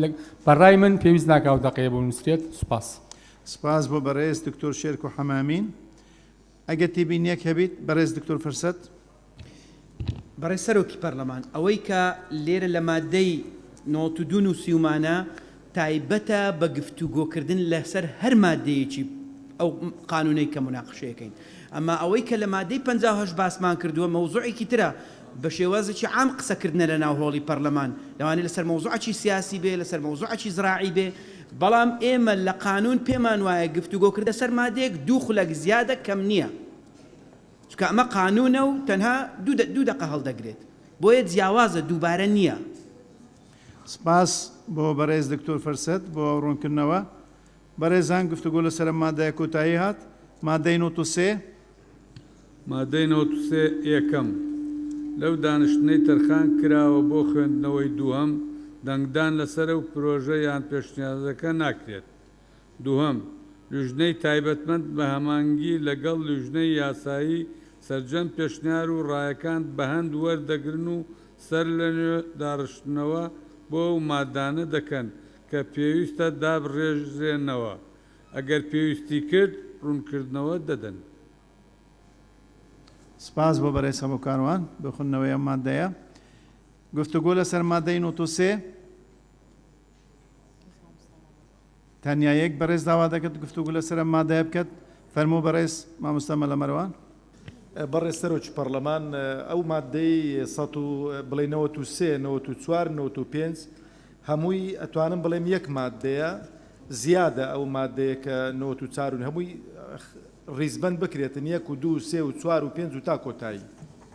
بە ڕای من پێویست ناکا ئەو دەقەیە بنووسرێت سوپاس. سپاس بۆ بەڕێز دکتۆر شێرکۆ حەمامین. ئەگەر تێبینیەک هەبیت بەڕێز دکتۆر فرسەت. بەڕێز سەرۆکی پەرلەمان، ئەوەی کە لێرە لە مادەی 92 نووسیومانە تایبەتە بە گفتوگۆکردن لەسەر هەر مادەیەکی ئەو قانوونەی کە موناقشەیەکەین. ئەما ئەوەی کە لە مادەی 58 باسمان کردووە مەوزوعێکی ترە، بە شێوازێکی عام قسەکردنە لە ناو هۆڵی پەرلەمان، لەوانەیە لەسەر مەوزوعەکی سیاسی بێ، لەسەر مەوزوعەکی زراعی بێ، بەڵام ئێمە لە قانوون پێمان وایە گفتوگۆکردن لەسەر مادەیەک دوو خولەک زیادە کەم نییە. چونکە ئەمە قانوونە و تەنها دوو دەقە هەڵدەگرێت، بۆیە جیاوازە، دووبارە نییە. سپاس بۆ بەڕێز دکتۆر فرسەت بۆ ئەو ڕوونکردنەوە. بەڕێزان گفتوگۆ لەسەر ئەم مادەیە کۆتایی هات. مادەی 93. مادەی 93 یەکەم، لەو دانیشتنەی تەرخان کراوە بۆ خوێندنەوەی دووهەم، دەنگدان لەسەر ئەو پرۆژە یان پێشنیازەکە ناکرێت. دووهەم، لیژنەی تایبەتمەند بە هەمانگی لە گەڵ لیژنەی یاسایی سەرجەم پێشنیار و ڕایەکان بە هەند وەردەگرن و سەرلەنوێ داڕشتنەوە بۆ ئەو مادانە دەکەن کە پێویستە دابڕێژرێنەوە، ئەگەر پێویستی کرد ڕوونکردنەوە دەدەن. سپاس بۆ بەرێز هەموو کاروان بۆ خوندنەوەی ئەم مادەیە. گفتوگۆ لەسەر مادەی 93. تەنیا یەک بەڕێز داوا دەکرد گفتوگو لەسەر ئەم مادەیە بکات. فەرموو بەڕێز مامۆستا مەلا مەروان. بەڕێز سەرۆکی پەڕلەمان ئەو مادەی سەد و بڵێی 93، 94، 95 هەمووی ئەتوانم بڵێم یەک مادەیە زیادە ئەو مادەیە کە 94 و هەمووی ڕیزبەند بکرێتن یەک و دوو و سێ و چوار و پێنج و تا کۆتایی.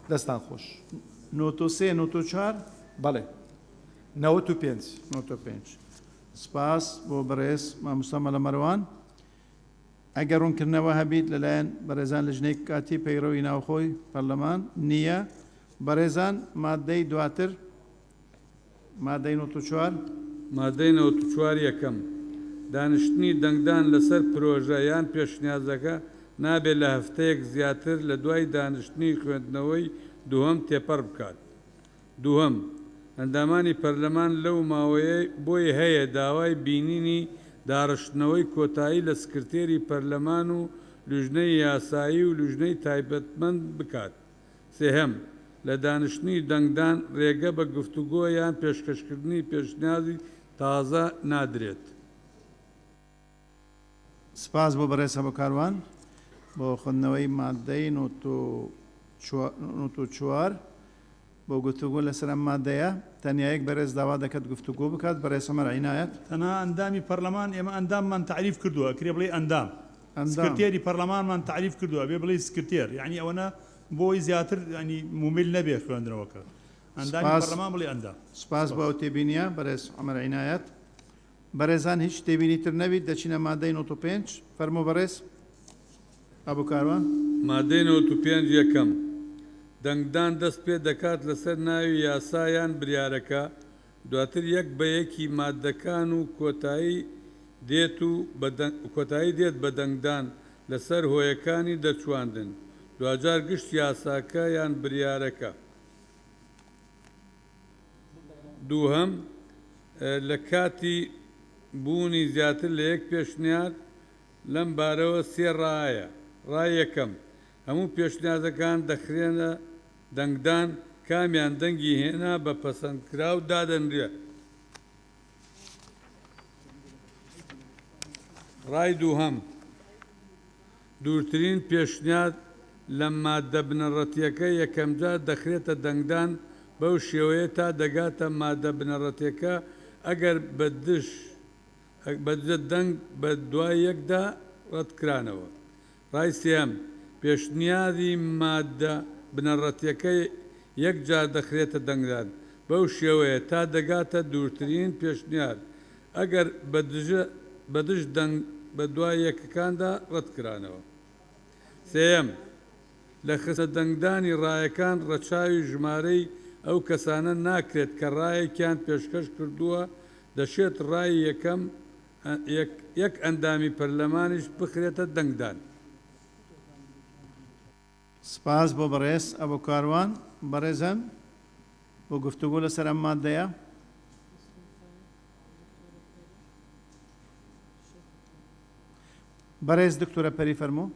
دەستان خۆش. 93، 94؟ بەڵێ 95. 95. سپاس بۆ بەڕێز مامۆستا مەلا مەروان. ئەگەر ڕوونکردنەوە هەبیت لەلایەن بەڕێزان لجنەی کاتی پەیڕەوی ناوخۆی پەرلەمان نییە. بەڕێزان ماددەی دواتر ماددەی 94. ماددەی 94 یەکەم، دانیشتنی دەنگدان لەسەر پرۆژە یان پێشنیازەکە نابێت لە هەفتەیەک زیاتر لە دوای دانیشتنی خوێندنەوەی دووهەم تێپەڕ بکات. دووهەم، ئەندامانی پەرلەمان لەو ماوەیە بۆی هەیە داوای بینینی داڕشتنەوەی کۆتایی لە سکرتێری پەرلەمان و لوجنەی یاسایی و لوجنەی تایبەتمەند بکات. سێهەم، لە دانیشتنی دەنگدان رێگە بە گفتوگۆ یان پێشکەشکردنی پێشنیازی تازە نادرێت. سپاس بۆ بەڕێز هەبۆ کاروان بۆ خوێندنەوەی ماددەی 94 بۆ گفتوگۆ لەسەر ئەم ماددەیە. تەنیا یەک بەرێز داوا دەکات گفتوگۆ بکات، بەرێز عومەر عینایەت. تەنها ئەندامی پەرلەمان ئێمە ئەنداممان تەعریف کردووە ئەکرێ بڵێی ئەندام. ئەندام. سکرتێری پەرلەمانمان تەعریف کردووە ئەبێ بڵێی سکرتێر یەعنی ئەوەنە بۆی زیاتر یەعنی مومیل نەبێ خوێندنەوەکە ئەندامی سپاس. پەرلەمان بڵێ ئەندام. سپاس بۆ ئەو تێبینیە بەرێز عومەر عینایەت. بەرێزان هیچ تێبینی تر نەبیت دەچینە مادەی 95 فەرموو بەڕێز. ئەبو کاروان. مادەی 95 یەکەم، دەنگدان دەست پێ دەکات لەسەر ناوی یاسا یان بریارەکە، دواتر یەک بە یەکی ماددەکان و کۆتایی دێت و کۆتایی دێت بە دەنگدان لەسەر هۆیەکانی دەرچوواندن، دواجار گشت یاساکە یان بریارەکە. دووهەم، لە کاتی بوونی زیاتر لە یەک پێشنیار لەم بارەوە سێ ڕایە، ڕای یەکەم، هەموو پێشنیازەکان دەخرێنە دەنگدان، کامیان دەنگی هێنا بە پەسەندکراو دادەنرێت. ڕای دووهەم، دوورترین پێشنیار لە ماددە بنەڕەتییەکە یەکەمجار دەخرێتە دەنگدان بەو شێوەیە تا دەگاتە ماددە بنەڕەتییەکە ئەگەر بە دژ بە دژە دەنگ بە دوای یەکدا ڕەتکرانەوە. ڕای سێیەم، پێشنیاری ماددە بنەڕەتییەکە یەک جار دەخرێتە دەنگدان، بەو شێوەیە تا دەگاتە دوورترین پێشنیار، ئەگەر بە دژە بە دژ دەنگ بە دوای یەکەکاندا ڕەتکرانەوە. سێیەم، لە خستنە دەنگدانی ڕایەکان ڕەچاوی ژمارەی ئەو کەسانە ناکرێت کە ڕایەکیان پێشکەش کردووە، دەشێت ڕای یەکەم یەک ئەندامی پەرلەمانیش بخرێتە دەنگدان. سپاس بۆ بەڕێز ئەبو کاروان. بەڕێزان بۆ گفتوگۆ لەسەر ئەم ماددەیە. بەڕێز دکتۆرە پەری فەرموو.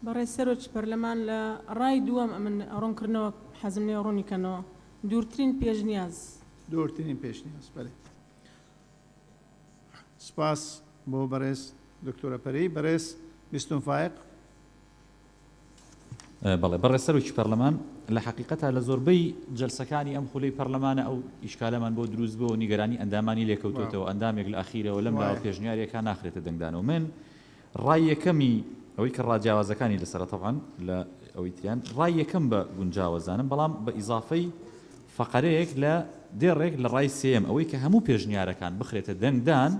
بەڕێز سەرۆکی پەرلەمان لە ڕای دووەم ئەمن ڕوونکردنەوە حەزم لێیە ڕوونی کەنەوە دوورترین پێشنیاز. دوورترین پێشنیاز بەلێ. سپاس بۆ بەڕێز دکتۆرە پەری. بەڕێز بیستون فایەق. بەڵێ بەڕێز سەرۆکی پەرلەمان، لە حەقیقەتا لە زۆربەی جەلسەکانی ئەم خولەی پەرلەمانە ئەو ئیشکالەمان بۆ دروست بووە و نیگەرانی ئەندامانی لێکەوتۆتەوە، ئەندامێک لە ئەخیرەوە لەم لاوە پێشنیارێکا ناخرێتە دەنگدانەوە. من ڕای یەکەمی ئەوەی کە ڕا جیاوازەکانی لەسەرە تەبعەن لە ئەوەی تریان ڕای یەکەم بە گونجاوە زانم، بەڵام بە ئیزافەی فەقەرەیەک لە دێڕێک لە ڕای سێیەم ئەوەی کە هەموو پێشنیارەکان بخرێتە دەنگدان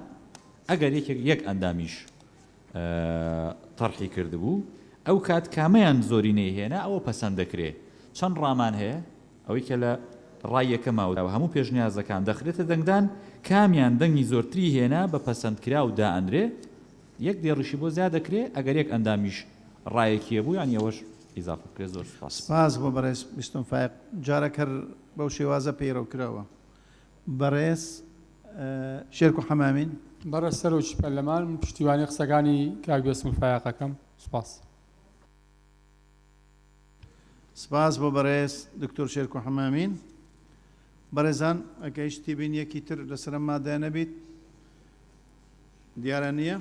ئەگەر یەکێک یەک ئەندامیش تەرحی کردبوو ئەو کات کامەیان زۆرینەی هێنا ئەوە پەسەند دەکرێ چەند ڕامان هەیە ئەوەی کە لە ڕای یەکەما وتراوە هەموو پێشنیازەکان دەخرێتە دەنگدان کامیان دەنگی زۆرتری هێنا بە پەسەندکراو دائەنرێ یەک دێڕیشی بۆ زیاد دەکرێ ئەگەر یەک ئەندامیش ڕایەکی هەبوو یانی ئەوەش ئیزافە بکرێ زۆر سوپاس. سپاس بۆ بەڕێز بیستون فایەق جارەک هەر بەو شێوازە پەیڕەو کراوە. بەڕێز شێرکۆ حەمامین. بەڕێز سەرۆکی پەرلەمان من پشتیوانی قسەکانی کاک بێستون فایەق ئەکەم. سوپاس. سپاس بۆ بەڕێز دکتۆر شێرکۆ حەمامین. بەڕێزان ئەگەر هیچ تێبینیەکی تر لەسەر ئەم مادەیە نەبیت دیارە نییە.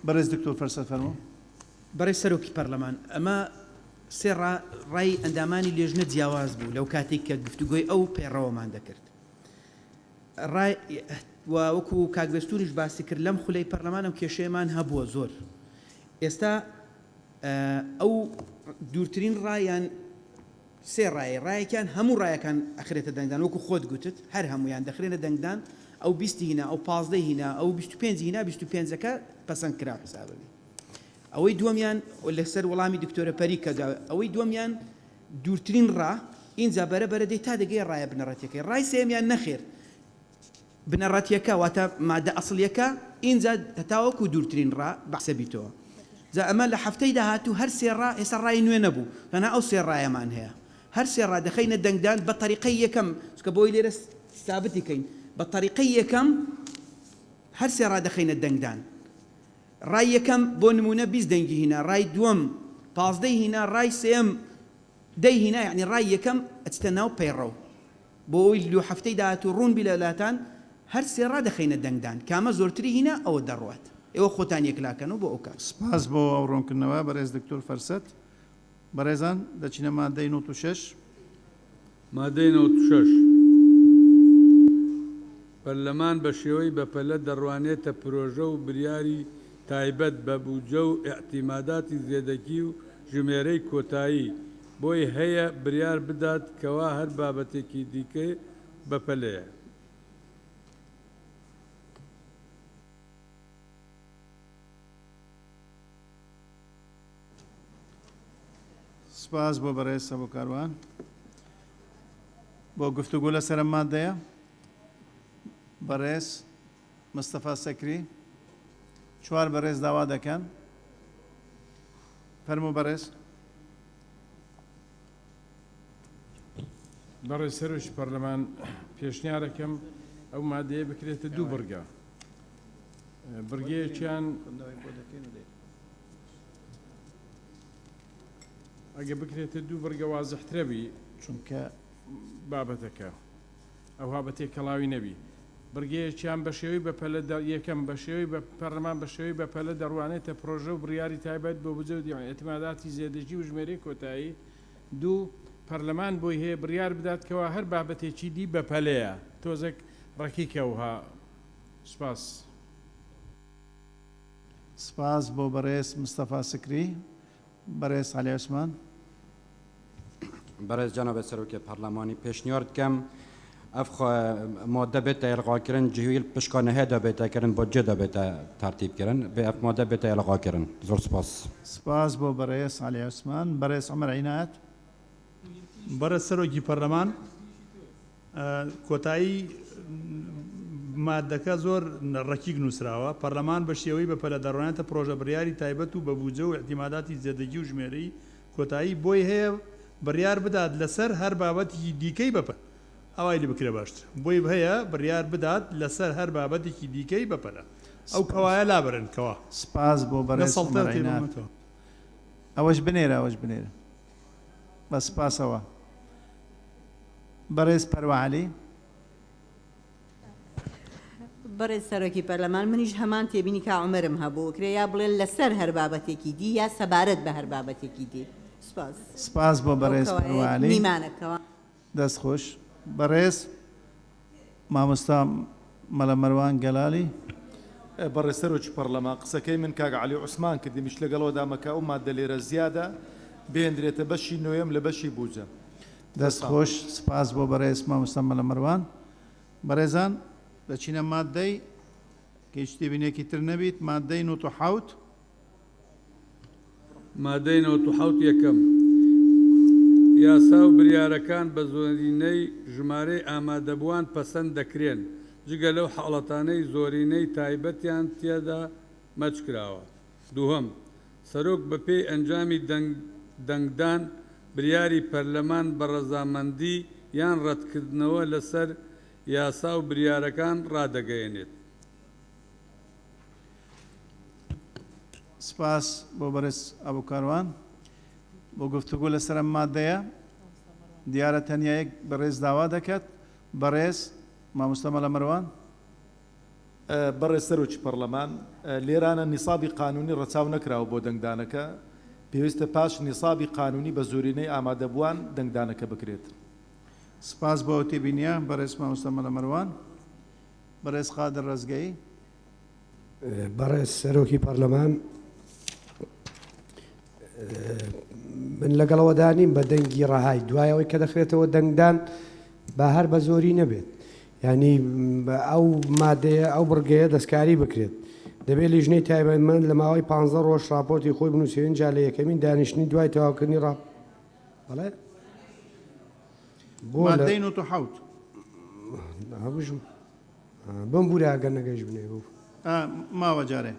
بەڕێز دکتۆر فەرسەت فەرموو. بەڕێز سەرۆکی پەرلەمان ئەمە سێ ڕا ڕای ئەندامانی لێژنە جیاواز بوو لەو کاتێک کە گفتوگۆی ئەو پەیڕەوەمان دەکرد ڕای و وەکو کاک بێستونیش باسی کرد لەم خولەی پەرلەمان ئەم کێشەیەمان هەبووە زۆر ئێستا ئەو دوورترین ڕایان سێ ڕایە، ڕایەکیان هەموو ڕایەکان ئەخرێتە دەنگدان وەکو خۆت گوتت هەر هەموویان دەخرێنە دەنگدان ئەو بیستی هینا ئەو پازدەی هینا ئەو 25 هینا 25ەکە پەسەند کرا حسابەبی ئەوەی دووەمیان لەسەر وەڵامی دکتۆرە پەری کە ئەوەی دووەمیان دوورترین ڕا ئینجا بەرە بەرە دێ تا دەگەیە ڕایە بنەڕەتیەکەی ڕای سێیەمیان نەخێر بنەڕەتیەکە واتە مادە ئەسڵیەکە ئینجا هەتاوەکو دوورترین ڕا بەعسە بیتەوە جا ئەمە لە هەفتەی داهاتوو هەر سێ ڕا ئێستا ڕای نوێ نەبوو تەنها ئەو سێ ڕایەمان هەیە هەر سێ ڕا دەخەینە دەنگدان بە تەریقەی یەکەم چونکە بۆی لێرە سابتی کەین بە تەریقەی یەکەم هەر سێ ڕا دەخەینە دەنگدان ڕای یەکەم بۆ نمونە 20 دەنگی هینا ڕای دووەم پازدەی هینا ڕای سێیەم دەی هینا یەعنی ڕای یەکەم ئەچتە ناو پەیڕەو بۆ ئەوەی لۆ هەفتەی داهاتوو ڕوون بی لە لاتان هەر سێ ڕا دەخەینە دەنگدان کامە زۆرتری هینا ئەوە دەڕوات ئێوە خۆتان یەکلاکەنەوە بۆ ئەو کات. سپاس بۆ ئەو ڕوونکردنەوە بەرێز دکتۆر فەرسەت. بەڕێزان دەچینە مادەی 96. مادەی 96. پەرلەمان بە شێوەی بەپەلە دەڕوانێتە پرۆژە و بریاری تایبەت بە بوجە و ئیعتیماداتی زێدەکی و ژمێرەی کۆتایی، بۆی هەیە بریار بدات کەوا هەر بابەتێکی دیکەی بەپەلەیە. سپاس بۆ بەڕێز سەبۆ کاروان بۆ گفتوگۆ لەسەر ئەم مادەیە. بەڕێز مستەفا سەکری چوار بەڕێز داوا دەکەن. فەرموو بەڕێز. بەڕێز سەرۆکی پەرلەمان پێشنیارەکەم ئەو مادەیە بکرێتە دوو بڕگە بڕگەیەکیان ئەگە بکرێتە دوو بڕگە وازحترە بی چونکە بابەتەکە ئەوها بە تێکەڵاوی نەبی بڕگەیەکیان بە شێوەی بە پەلە یەکەم بە شێوەی بە پەرلەمان بە شێوەی بە پەلە دەڕوانێتە پرۆژە و بڕیاری تایبەت بۆ بودجە و ئیعتماداتی زێدەگی و ژمێرەی کۆتایی دوو، پەرلەمان بۆی هەیە بڕیار بدات کەوا هەر بابەتێکی دی بەپەلەیە. تۆزێک ڕەکیکە وها. سوپاس. سپاس بۆ بەڕێز مستەفا سکری. بەڕێز عەلی عوسمان. بەڕێز جەنابێ سەرۆکێ پەرلەمانی پێشنیار دکەم ئەف مادە بێتە ئێلغاکرن جهویل پشکا نهێدا بێتە کرن بودجە دا بێتە تەرتیب کرن بێ ئەف مادە بێتە ئێلغاکرن زۆر سپاس. سپاس بۆ بەڕێز عەلی عوسمان. بەڕێز عومەر عینایەت. بەڕێز سەرۆکی پەرلەمان کۆتایی مادەکە زۆر ڕەکیک نووسراوە، پەرلەمان بە شێوەی بەپەلە دەڕوانێتە پرۆژە بڕیاری تایبەت و بە بوجە و ئیعتیماداتی زێدەگی و ژمێرەی کۆتایی بۆی هەیە بڕیار بدات لەسەر هەر بابەتێکی دیکەی بەپەلە. ئاوای لێ بکرێ باشترە. بۆی هەیە بڕیار بدات لەسەر هەر بابەتێکی دیکەی بەپەلە. ئەو کەوایە لابەرن کەوا. سپاس بۆ نە بەڕێز سەڵتە عومەر تێ عینات. بمەتەوە. ئەوەش بنێرە ئەوەش بنێرە. بە سپاسەوە. بەڕێز پەروا عەلی. بەڕێز سەرۆکی پەرلەمان منیش هەمان تێبینی کا عومەرم هەبوو کرێ یا بڵێن لەسەر هەر بابەتێکی دی یا سەبارەت بە هەر بابەتێکی دی سپاس. سپاس بۆ ئەو بەڕێز کەوایە پەروا عەلی. نیمانە کەوا. دەست خۆش. بەڕێز مامۆستا مەلا مەروان گەلالی. بەڕێز سەرۆکی پەڕلەمان قسەکەی من کاک عەلی عوسمان کردی منیش لەگەڵەوەدامە کە ئەو ماددە لێرە زیادە بهێندرێتە بەشی نۆیەم لە بەشی بوجە. دەست خۆش. سپاس بۆ بەڕێز مامۆستا مەلا مەروان. بەڕێزان دەچینە ماددەی، کە هیچ تێبینیەکی تر نەبیت، ماددەی 97. مادەی 97 یەکەم، یاسا و بریارەکان بە زۆرینەی ژمارەی ئامادەبووان پەسەند دەکرێن، جگە لەو حاڵەتانەی زۆرینەی تایبەتیان تێدا مەرج کراوە. دووهەم، سەرۆک بە پێی ئەنجامی دەنگدان بریاری پەرلەمان بە ڕەزامەندی یان ڕەتکردنەوە لەسەر یاسا و بریارەکان ڕادەگەیەنێت. سپاس بۆ بەڕێز ئەبو کاروان بۆ گفتوگۆ لەسەر ئەم مادەیە. دیارە تەنیا یەک بەڕێز داوا دەکات، بەڕێز مامۆستا مەلا مەروان. بەڕێز سەرۆکی پەڕلەمان، لێرانە نیسابی قانونی ڕەچاو نەکراوە بۆ دەنگدانەکە، پێویستە پاش نیسابی قانونی بە زۆرینەی ئامادەبووان دەنگدانەکە بکرێت. سپاس بۆ ئەو تێبینیە بەڕێز مامۆستا مەلا مەروان. بەڕێز قادر ڕەزگەیی. بەڕێز سەرۆکی پەرلەمان، من لەگەڵەوەدا نیم بە دەنگی ڕەهای دوای ئەوەی کە دەخرێتەوە دەنگدان با هەر بە زۆری نەبێت یعنی ئەو مادەیە ئەو بڕگەیە دەستکاری بکرێت دەبێت لیژنەی تایبەتمەند لە ماوەی پ ڕۆژ راپۆرتی خۆی بنووسێن جا لە یەکەمین دانیشتنی دوای تەواوکردنی ڕا بەڵێ بۆ مادەی 97 هەبووشم بمبورە ئەگەر نەگەیشتبنێ بوو. ئا ماوە جارێ.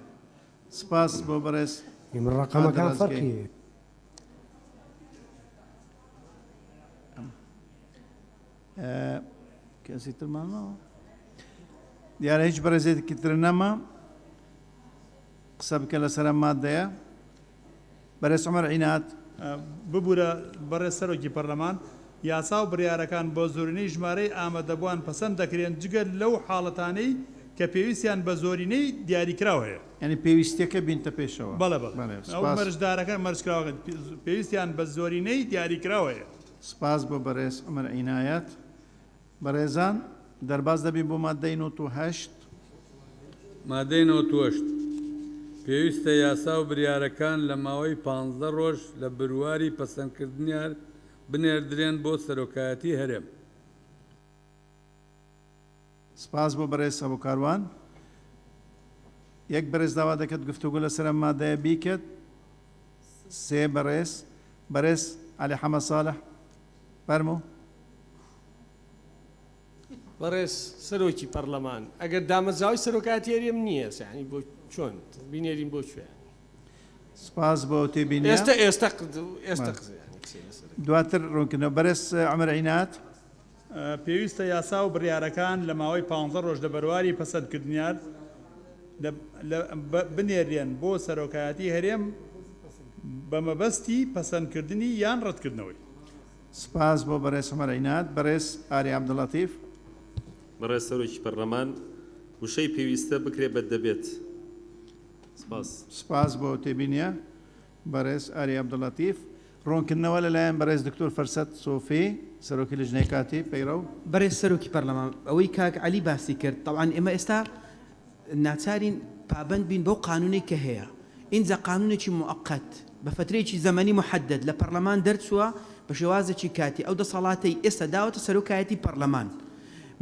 سپاس بۆ بەڕێز من ڕەقەمەکان قادر فەرقی ڕەزگەی. هەیە. کەسی ترمان ماوە؟ دیارە هیچ بەڕێزێکی تر نەما قسە بکە لەسەر ئەم مادەیە. بەرێز عومەر عیناد. ببورە بەڕێز سەرۆکی پەرلەمان، یاسا و بڕیارەکان بە زۆرینەی ژمارەی ئامادەبووان پەسەند دەکرێن جگە لەو حاڵەتانەی کە پێویستیان بە زۆرینەی دیاریکراو هەیە. یانی پێویستیەکە بینتە پێشەوە. بەڵێ بەڵێ. ئەو سپاس. مەرجدارەکان، مەرجکراوەکان پێویستیان بە زۆرینەی دیاریکراو هەیە. سپاس بۆ بەڕێز عومەر عینایەت. بەڕێزان دەرباز دەبین بۆ ماددەی 98. مادەی 98، پێویستە یاسا و بریارەکان لە ماوەی پانزدە ڕۆژ لە برواری پەسەندکردنیان بنێردرێن بۆ سەرۆکایەتی هەرێم. سپاس بۆ بەڕێز ئەبو کاروان. یەک بەڕێز داوا دەکەت گفتوگۆ لەسەر ئەم مادەیە بیکەت. سێ بەڕێز. بەڕێز عەلی حەمە ساڵح فەرموو. بەڕێز سەرۆکی پەڕلەمان ئەگەر دامەزراوەی سەرۆکایەتی هەرێم نییە یانی بۆ چۆن بینێرین بۆ کوێ یانی. سپاس بۆ ئەو تێبینیە. ئێستە ئێستە ئێستە قسە یانی قسەی لەسەر ئەکەین. دواتر ڕوونکردنەوە. بەرێز عومەر عیناد. پێویستە یاسا و بڕیارەکان لە ماوەی پانزە ڕۆژ لە بەرواری پەسەندکردنیان لە لە بنێررێن بۆ سەرۆکایەتی هەرێم بە مەبەستی پەسەندکردنی یان ڕەتکردنەوەی. سپاس بۆ بەڕێز عومەر عیناد. بەڕێز ئاری عەبدولەتیف. بەڕێز سەرۆکی پەرلەمان، وشەی پێویستە بکرێ بە دەبێت. سپاس. سپاس بۆ ئەو تێبینیە بەڕێز ئاری عەبدولەتیف. ڕوونکردنەوە لەلایەن بەڕێز دکتۆر فرسەت سۆفی، سەرۆکی لیژنەی کاتی پەیڕەو. بەڕێز سەرۆکی پەرلەمان، ئەوەی کاک عەلی باسی کرد، تەبعەن ئێمە ئێستا ناچارین پابەند بین بەو قانوونەی کە هەیە، ئینجا قانوونێکی موئەقەت بە فەترەیەکی زەمەنی موحەدەد لە پەرلەمان دەرچووە بە شێوازێکی کاتی، ئەو دەسەڵاتەی ئێستا داوەتە سەرۆکایەتی پەرلەمان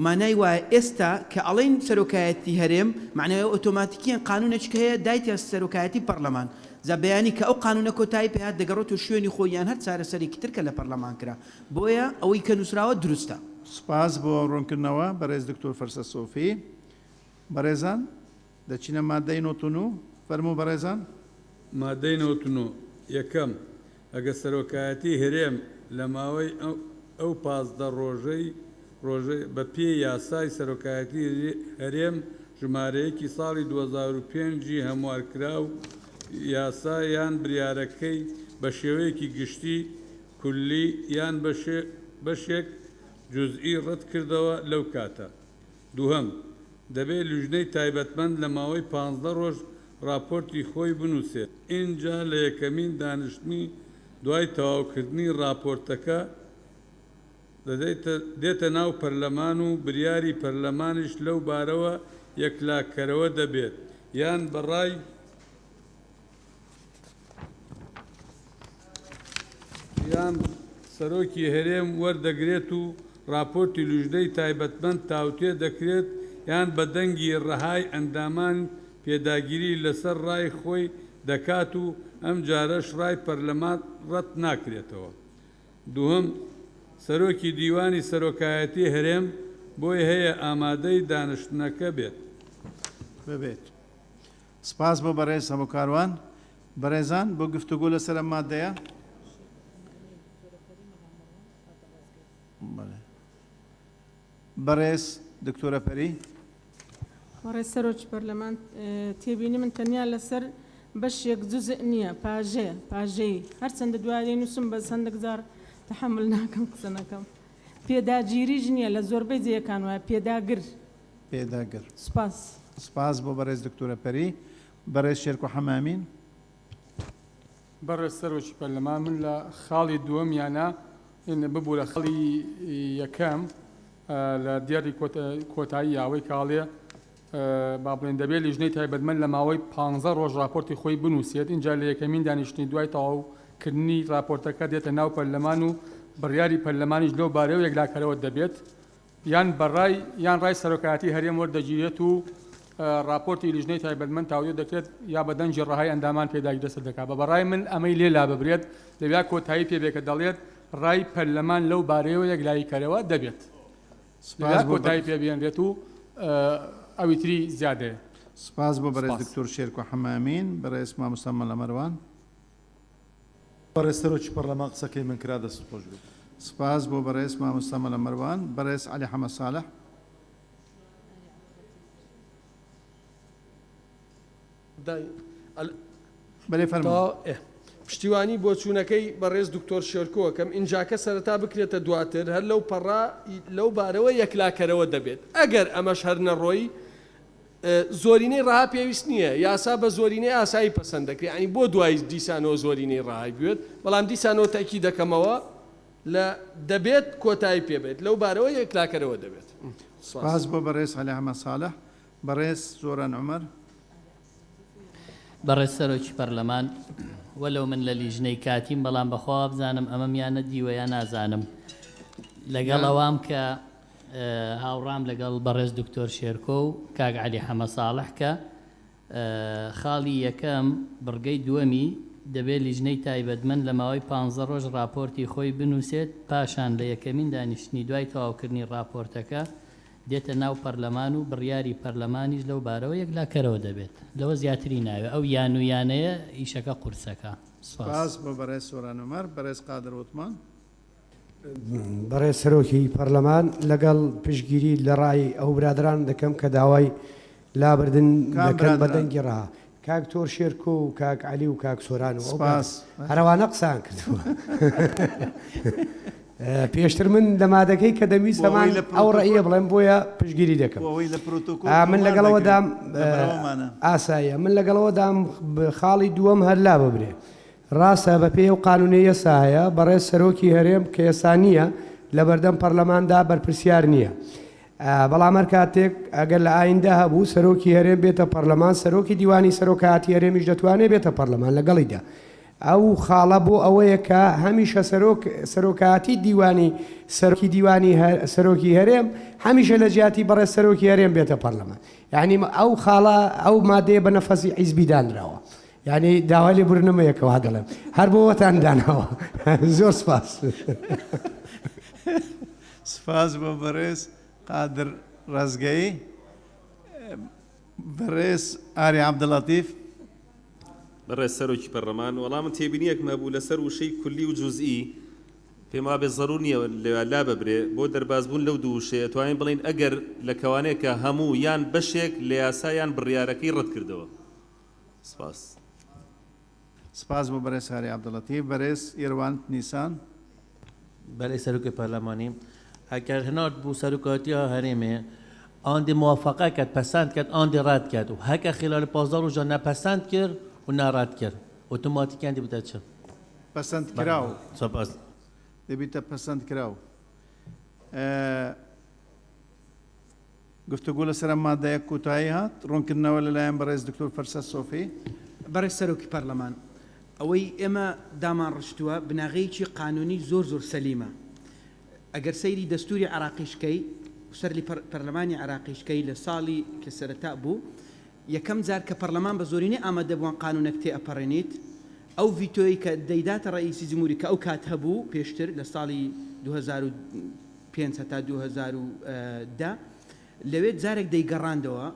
مانای وایە ئێستا کە ئەڵێین سەرۆکایەتی هەرێم مەعنای ئەوە ئۆتۆماتیکیەن قانوونێکی کە هەیە دایتە سەرۆکایەتی پەرلەمان جا بەیانی کە ئەو قانوونە کۆتایی پێ هات دەگەڕێتەوە شوێنی خۆی یان هەر چارەسەرێکی تر کە لە پەرلەمان کرا بۆیە ئەوەی کە نووسراوە دروستە. سوپاس بۆ ڕوونکردنەوە بەڕێز دکتۆر فرسەت سۆفی. بەڕێزان دەچینە مادەی نۆت و نۆ، فەرموو بەڕێزان. مادەی 99، یەکەم، ئەگەر سەرۆکایەتی ههرێم لە ماوەی ئەو 15 ڕۆژەی ڕۆژەی بە پێی یاسای سەرۆکایەتی هەرێم ژمارە یەکی ساڵی 2005 ی هەموارکراو یاسا یان بریارەکەی بە شێوەیەکی گشتی، کلی، یان بەشێک، جزئی، ڕەت کردەوە لەو کاتە. دووهەم، دەبێ لیژنەی تایبەتمەند لە ماوەی 15 ڕۆژ ڕاپۆرتی خۆی بنووسێت، ئینجا لە یەکەمین دانیشتنی دوای تەواوکردنی ڕاپۆرتەکە دێتە ناو پەرلەمان و بریاری پەرلەمانیش لەو بارەوە یەکلاکەرەوە دەبێت یان بە ڕای یان سەرۆکی هەرێم وەردەگرێت و ڕاپۆرتی لوژنەی تایبەتمەند تاوتوێ دەکرێت یان بە دەنگی ڕەهای ئەندامان پێداگیری لەسەر ڕای خۆی دەکات و ئەمجارەش ڕای پەرلەمان ڕەت ناکرێتەوە. دووهەم، سەرۆکی دیوانی سەرۆکایەتی هەرێم بۆی هەیە ئامادەی دانشتنەکە بێت. ببێت. سپاس بۆ بەڕێز هەموو کاروان. بەڕێزان بۆ گفتوگۆ لەسەر ئەم ماددەیە. بەڵێ. بەڕێز دکتۆرە پەری. بەڕێز سەرۆکی پەرلەمان تێبینی من تەنیا لەسەر بەشێک جوزء نییە پاژەیە پاژەیی هەرچەندە دوای دەینووسم بەس هەندێک جار تەحەمول ناکەم قسە نەکەم پێداگیریش نییە لە زۆربەی جێیەکان وایە پێداگر. پێداگر. سوپاس. سپاس بۆ بەڕێز دکتۆرە پەری. بەڕێز شێرکۆ حەمامین. بەڕێز سەرۆکی پەرلەمان من لە خاڵی دووەمیانە ببورە خاڵی یەکەم لە دێڕی کۆتایی ئەوەی کە ئەڵێ با بڵێن دەبێت لیژنەی تایبەتمەند لە ماوەی پانزە ڕۆژ ڕاپۆرتی خۆی بنووسێت ئینجا لە یەکەمین دانیشتنی دوای تەواوکردنی ڕاپۆرتەکە دێتە ناو پەرلەمان و بڕیاری پەرلەمانیش لەو بارەیەوە یەکلاکەرەوە دەبێت یان بە ڕای یان ڕای سەرۆکایەتی هەرێم وەردەگیرێت و ڕاپۆرتی لیژنەی تایبەتمەند تاوتوێ دەکرێت یا بە دەنگی ڕەهای ئەندامان پێداگری لەسەر دەکات. بە بەڕای من ئەمەی لێ لاببرێت لەویا کۆتایی پێ بێ کە دەڵێت ڕای پەرلەمان لەو بارەیەوە یەکلاییکەرەوە دەبێت. سپاس لەویا بۆ کۆتایی پێ بهێنرێت و ئەوی تری زیادەیە. سپاس بۆ بەڕێز سپاس. دکتۆر شێرکۆ حەمامین. بەڕێز مامۆستا مەلا مەروان. بەڕێز سەرۆکی پەڕلەمان قسەکەی من کرا دەستت خۆش بێت. سپاس بۆ بەڕێز مامۆستا مەلا مەروان. بەڕێز عەلی حەمە ساڵح. بەلێ فەرموو. پشتیوانی بۆچوونەکەی بەڕێز دکتۆر شێرکۆ ئەکەم ئینجاکە سەرەتا بکرێتە دواتر هەر لەو پەڕە لەو بارەوە یەکلاکەرەوە دەبێت ئەگەر ئەمەش هەر نەڕۆی زۆرینەی ڕەها پێویست نییە، یاسا بە زۆرینەی ئاسایی پەسەند دەکرێت، یانی بۆ دوای دیسانەوە زۆرینەی ڕەهای بوێت، بەڵام دیسانەوە تەئکید دەکەمەوە لە دەبێت کۆتایی پێ بێت، لەو بارەوە یەکلاکەرەوە دەبێت. سپاس. سپاس بۆ بەڕێز عەلی ئەحمەد ساڵح. بەڕێز زۆران عومەر. بەڕێز سەرۆکی پەرلەمان، وەلەو من لە لیژنەی کاتیم، بەڵام بەخوا وابزانم ئەمەم یا نەدیوە یا نازانم. لەگەڵ ئەوام کە هاوڕام لەگەڵ بەڕێز دکتۆر شێرکۆ و کاک عەلی حەمە ساڵح کە خاڵی یەکەم بڕگەی دووەمی دەبێت لیژنەی تایبەتمەند لە ماوەی پانزە ڕۆژ ڕاپۆرتی خۆی بنووسێت، پاشان لە یەکەمین دانیشتنی دوای تەواوکردنی ڕاپۆرتەکە دێتە ناو پەرلەمان و بڕیاری پەرلەمانیش لەو بارەوە یەکلاکەرەوە دەبێت. لەوە زیاتری ناوێت. ئەو یان و یانەیە ئیشەکە قورسەکا. سپاس. سپاس بۆ بەڕێز سۆران عومەر. بەڕێز قادر وتمان. بەڕێز سەرۆکی پەرلەمان لەگەڵ پشتگیری لە ڕای ئەو برادەرانە دەکەم کە داوای لابردن کام دەکەن بە برادەران؟ دەنگی ڕەها کاک تۆر شێرکۆ و کاک عەلی و کاک سۆران و ئەو سپاس. برادەرانە هەر ئەوانە قسەیان کردووە پێشتر من لە مادەکەی کە دەمویست بۆ هەمان ئەوەی لە ئەو ڕەئیە پرۆتۆکۆل بڵێم بۆیە پشتگیری دەکەم بۆ ئەوەی لە پرۆتۆکۆل من تۆمار لەگەڵەوەدام دەکرێت لەبەرئەوەمانە. ئاساییە من لەگەڵەوەدام خاڵی دووەم هەر لاببرێ ڕاستە بەپێی ئەو قانونەی ئێستا هەیە بەڕێز سەرۆکی هەرێم کە ئێستا نییە لەبەردەم پەرلەماندا بەرپرسیار نییە بەڵام هەر کاتێک ئەگەر لە ئایندە هەبوو سەرۆکی هەرێم بێتە پەرلەمان سەرۆکی دیوانی سەرۆکایەتی هەرێمیش دەتوانێت بێتە پەرلەمان لەگەڵیدا ئەو خاڵە بۆ ئەوەیە کە هەمیشە سەرۆک سەرۆکایەتی دیوانی سەرۆکی دیوانی سەرۆکی هەرێم هەمیشە لە جیاتی بەڕێز سەرۆکی هەرێم بێتە پەرلەمان یعنی ئەو خاڵە ئەو مادەیە بە نەفەسی حیزبی دانراوە یانی داوای لێبوردنم هەیە کە وا دەڵێم هەر بۆ وەتان داناوە زۆر سپاس. سپاس بۆ بەڕێز قادر ڕەزگەیی. بەڕێز ئاری عەبدولەتیف. بەڕێز سەرۆکی پەرلەمان، وەڵا من تێبینییەکم هەبوو لەسەر وشەی کولی و جوزئی، پێم وابێ زەرور نییە لەوێ لاببرێ، بۆ دەربازبوون لەو دوو وشەیە ئەتوانین بڵێین ئەگەر لە کەوانەیەکە هەموو یان بەشێک لە یاسا یان بڕیارەکەی ڕەتکردەوە. سپاس. سپاس بۆ بەرێز هاری عەبدولەتیف. بەرێز یروانت نیسان. بەرێز سەرۆکی پەرلەمانی، ئەگەر هنارد بۆ سەرۆکایەتیی هەرێمێ ئاندێ موافەقە کرد، پەسەند کرد، ئاندێ ڕەد کرد و هەکە خلال 15 ڕۆژا نەپەسەند کرد و نەڕەد کرد، ئۆتۆماتیکیان دەبیتە چ؟ پەسەند کراو. سپاس. دەبیتە پەسەند کراو. گفتوگۆ لەسەر ئەم مادەیە کۆتایی هات. ڕوونکردنەوە لەلایەن بەڕێز دکتۆر فەرسەت سۆفی. بەڕێز سەرۆکی پەرلەمان، ئەوەی ئێمە دامانڕشتووە بناغەیەکی قانونی زۆر زۆر سەلیمە. ئەگەر سەیری دەستوری عێراقیش کەی، سەرلی پەرلەمانی عێراقیش کەی لە ساڵی کە سەرەتا بوو، یەکەم جار کە پەرلەمان بە زۆرینەی ئامادەبووان قانونەک تێئەپەڕێنیت، ئەو ڤیتۆیەی کە دەیداتە ڕەئیسی جمهوری کە ئەو کات هەبوو پێشتر لە ساڵی 2005 هەتا 2010 لەوێ جارێک دەیگەڕاندەوە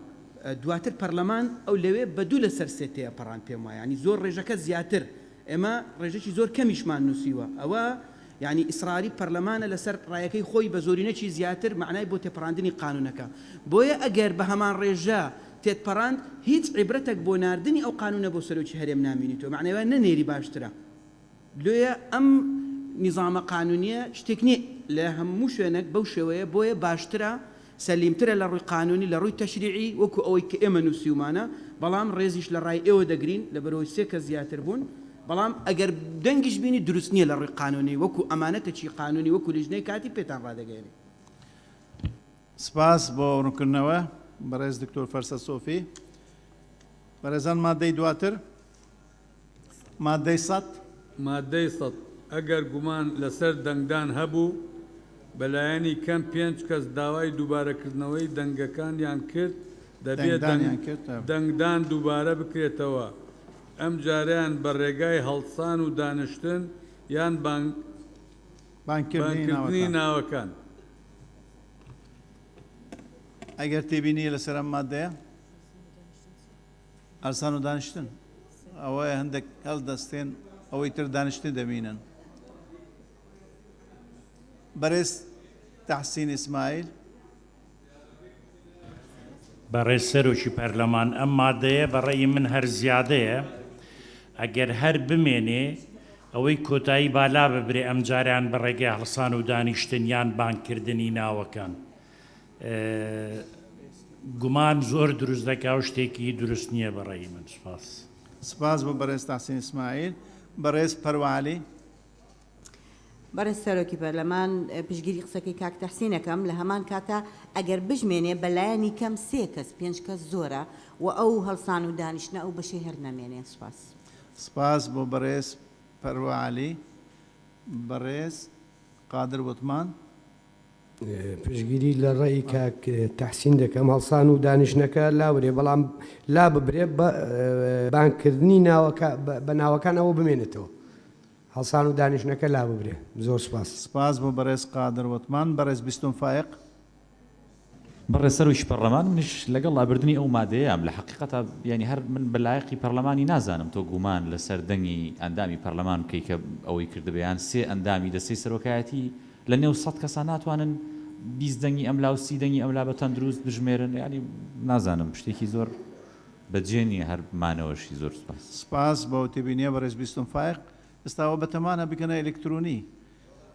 دواتر پەرلەمان ئەو لەوێ بە دوو لەسەر سێ تێئەپەڕاند پێم وایە یانی زۆر ڕێژەکە زیاتر ئێمە ڕێژەکی زۆر کەمیشمان نووسیوە ئەوە یانی ئیسراری پەرلەمانە لەسەر ڕایەکەی خۆی بە زۆرینەکی زیاتر مەعنای بۆ تێپەڕاندنی قانونەکە بۆیە ئەگەر بە هەمان ڕێژە تێتپەڕاند هیچ عیبرەتەک بۆ ناردنی ئەو قانونە بۆ سەرۆکی هەرێم نامینیتەوە مەعنای وایە نەنێری باشترە لۆیە ئەم نیزامە قانونیە شتێک نیە لە هەموو شوێنەک بەو شێوەیە بۆیە باشترە سەلیمترە لە ڕووی قانونی لە ڕووی تەشریعی وەکو ئەوەی کە ئێمە نووسیومانە بەڵام ڕێزیش لە ڕای ئێوە دەگرین لەبەرئەوەی سێ کەس زیاتر بوون بەڵام ئەگەر دەنگیش بینی دروست نیە لە ڕووی قانونی وەکو ئەمانەتەکی قانونی وەکو لیژنەی کاتی پێتان ڕادەگەیەنین. سپاس بۆ ڕوونکردنەوە بەڕێز دکتۆر فەرسەت سۆفی. بەڕێزان مادەی دواتر. مادەی سەد. مادەی سەد، ئەگەر گومان لەسەر دەنگدان هەبوو، بەلایەنی کەم پێنج کەس داوای دووبارەکردنەوەی دەنگەکانیان کرد، دەبێ دەنگدانیان کرد. دەنگدان دووبارە بکرێتەوە، ئەمجارەیان بە ڕێگای هەڵسان و دانیشتن یان بانگکردنی بانگکردنی ناوەکان. ئەگەر تێبینی لەسەر ئەم مادەیە؟ هەڵسان و دانیشتن ئەوەیە هەندێک هەڵدەستێن ئەوەی تر دانیشتن دەبینن. بەرێز تەحسین ئیسماعیل. بەڕێز سەرۆکی پەرلەمان ئەم مادەیە بە ڕەئی من هەر زیادەیە ئەگەر هەر بمێنێ ئەوەی کۆتایی با لاببرێ ئەمجارەیان بە ڕێگەی هەڵسان و دانیشتن یان بانگکردنی ناوەکان گومان زۆر دروست دەکا و شتێکی دروست نییە بە ڕەئی من. سوپاس. سپاس بۆ بەڕێز تەحسین ئیسماعیل. بەڕێز پەروە عەلی. بەڕێز سەرۆکی پەرلەمان، پشتگیری قسەکەی کاک تەحسین ئەکەم، لە هەمان کاتا ئەگەر بشمێنێ بە لایەنی کەم سێ کەس، پێنج کەس زۆرە و ئەو هەڵسان و دانیشتنە ئەو بەشەی هەر نەمێنێ. سوپاس. سپاس بۆ بەڕێز پەروە عەلی. بەڕێز قادر وتمان. پشتگیری لە ڕەئی کاک تەحسین دەکەم، هەڵسان و دانیشتنەکە لابرێ، بەڵام لاببرێ بە بانگکردنی ناوەکە بە ناوەکان ئەوە بمێنێتەوە. هەڵسان و دانیشتنەکە لاببرێ. زۆر سوپاس. سپاس بۆ بەڕێز قادر وەتمان. بەڕێز بیستون فایەق. بەڕێز سەرۆکی پەڕلەمان منیش لەگەڵ لابردنی ئەو مادەیەم لە حەقیقەتا یانی هەر من بە لایەقی پەڕلەمانی نازانم تۆ گومان لەسەر دەنگی ئەندامی پەڕلەمان بکەی کە ئەوەی کردبێ یان سێ ئەندامی دەستەی سەرۆکایەتی لە نێو سەت کەسا ناتوانن 20 دەنگی ئەملا و 30 دەنگی ئەملا بە تەندروست بژمێرن یانی نازانم شتێکی زۆر بەجێ نییە هەر مانەوەشی زۆر سوپاس. سپاس بۆ تێبینیە بەڕێز بیستون فایەق ئێستا ئەوە بەتەمانە بکەنە ئەلکترۆنی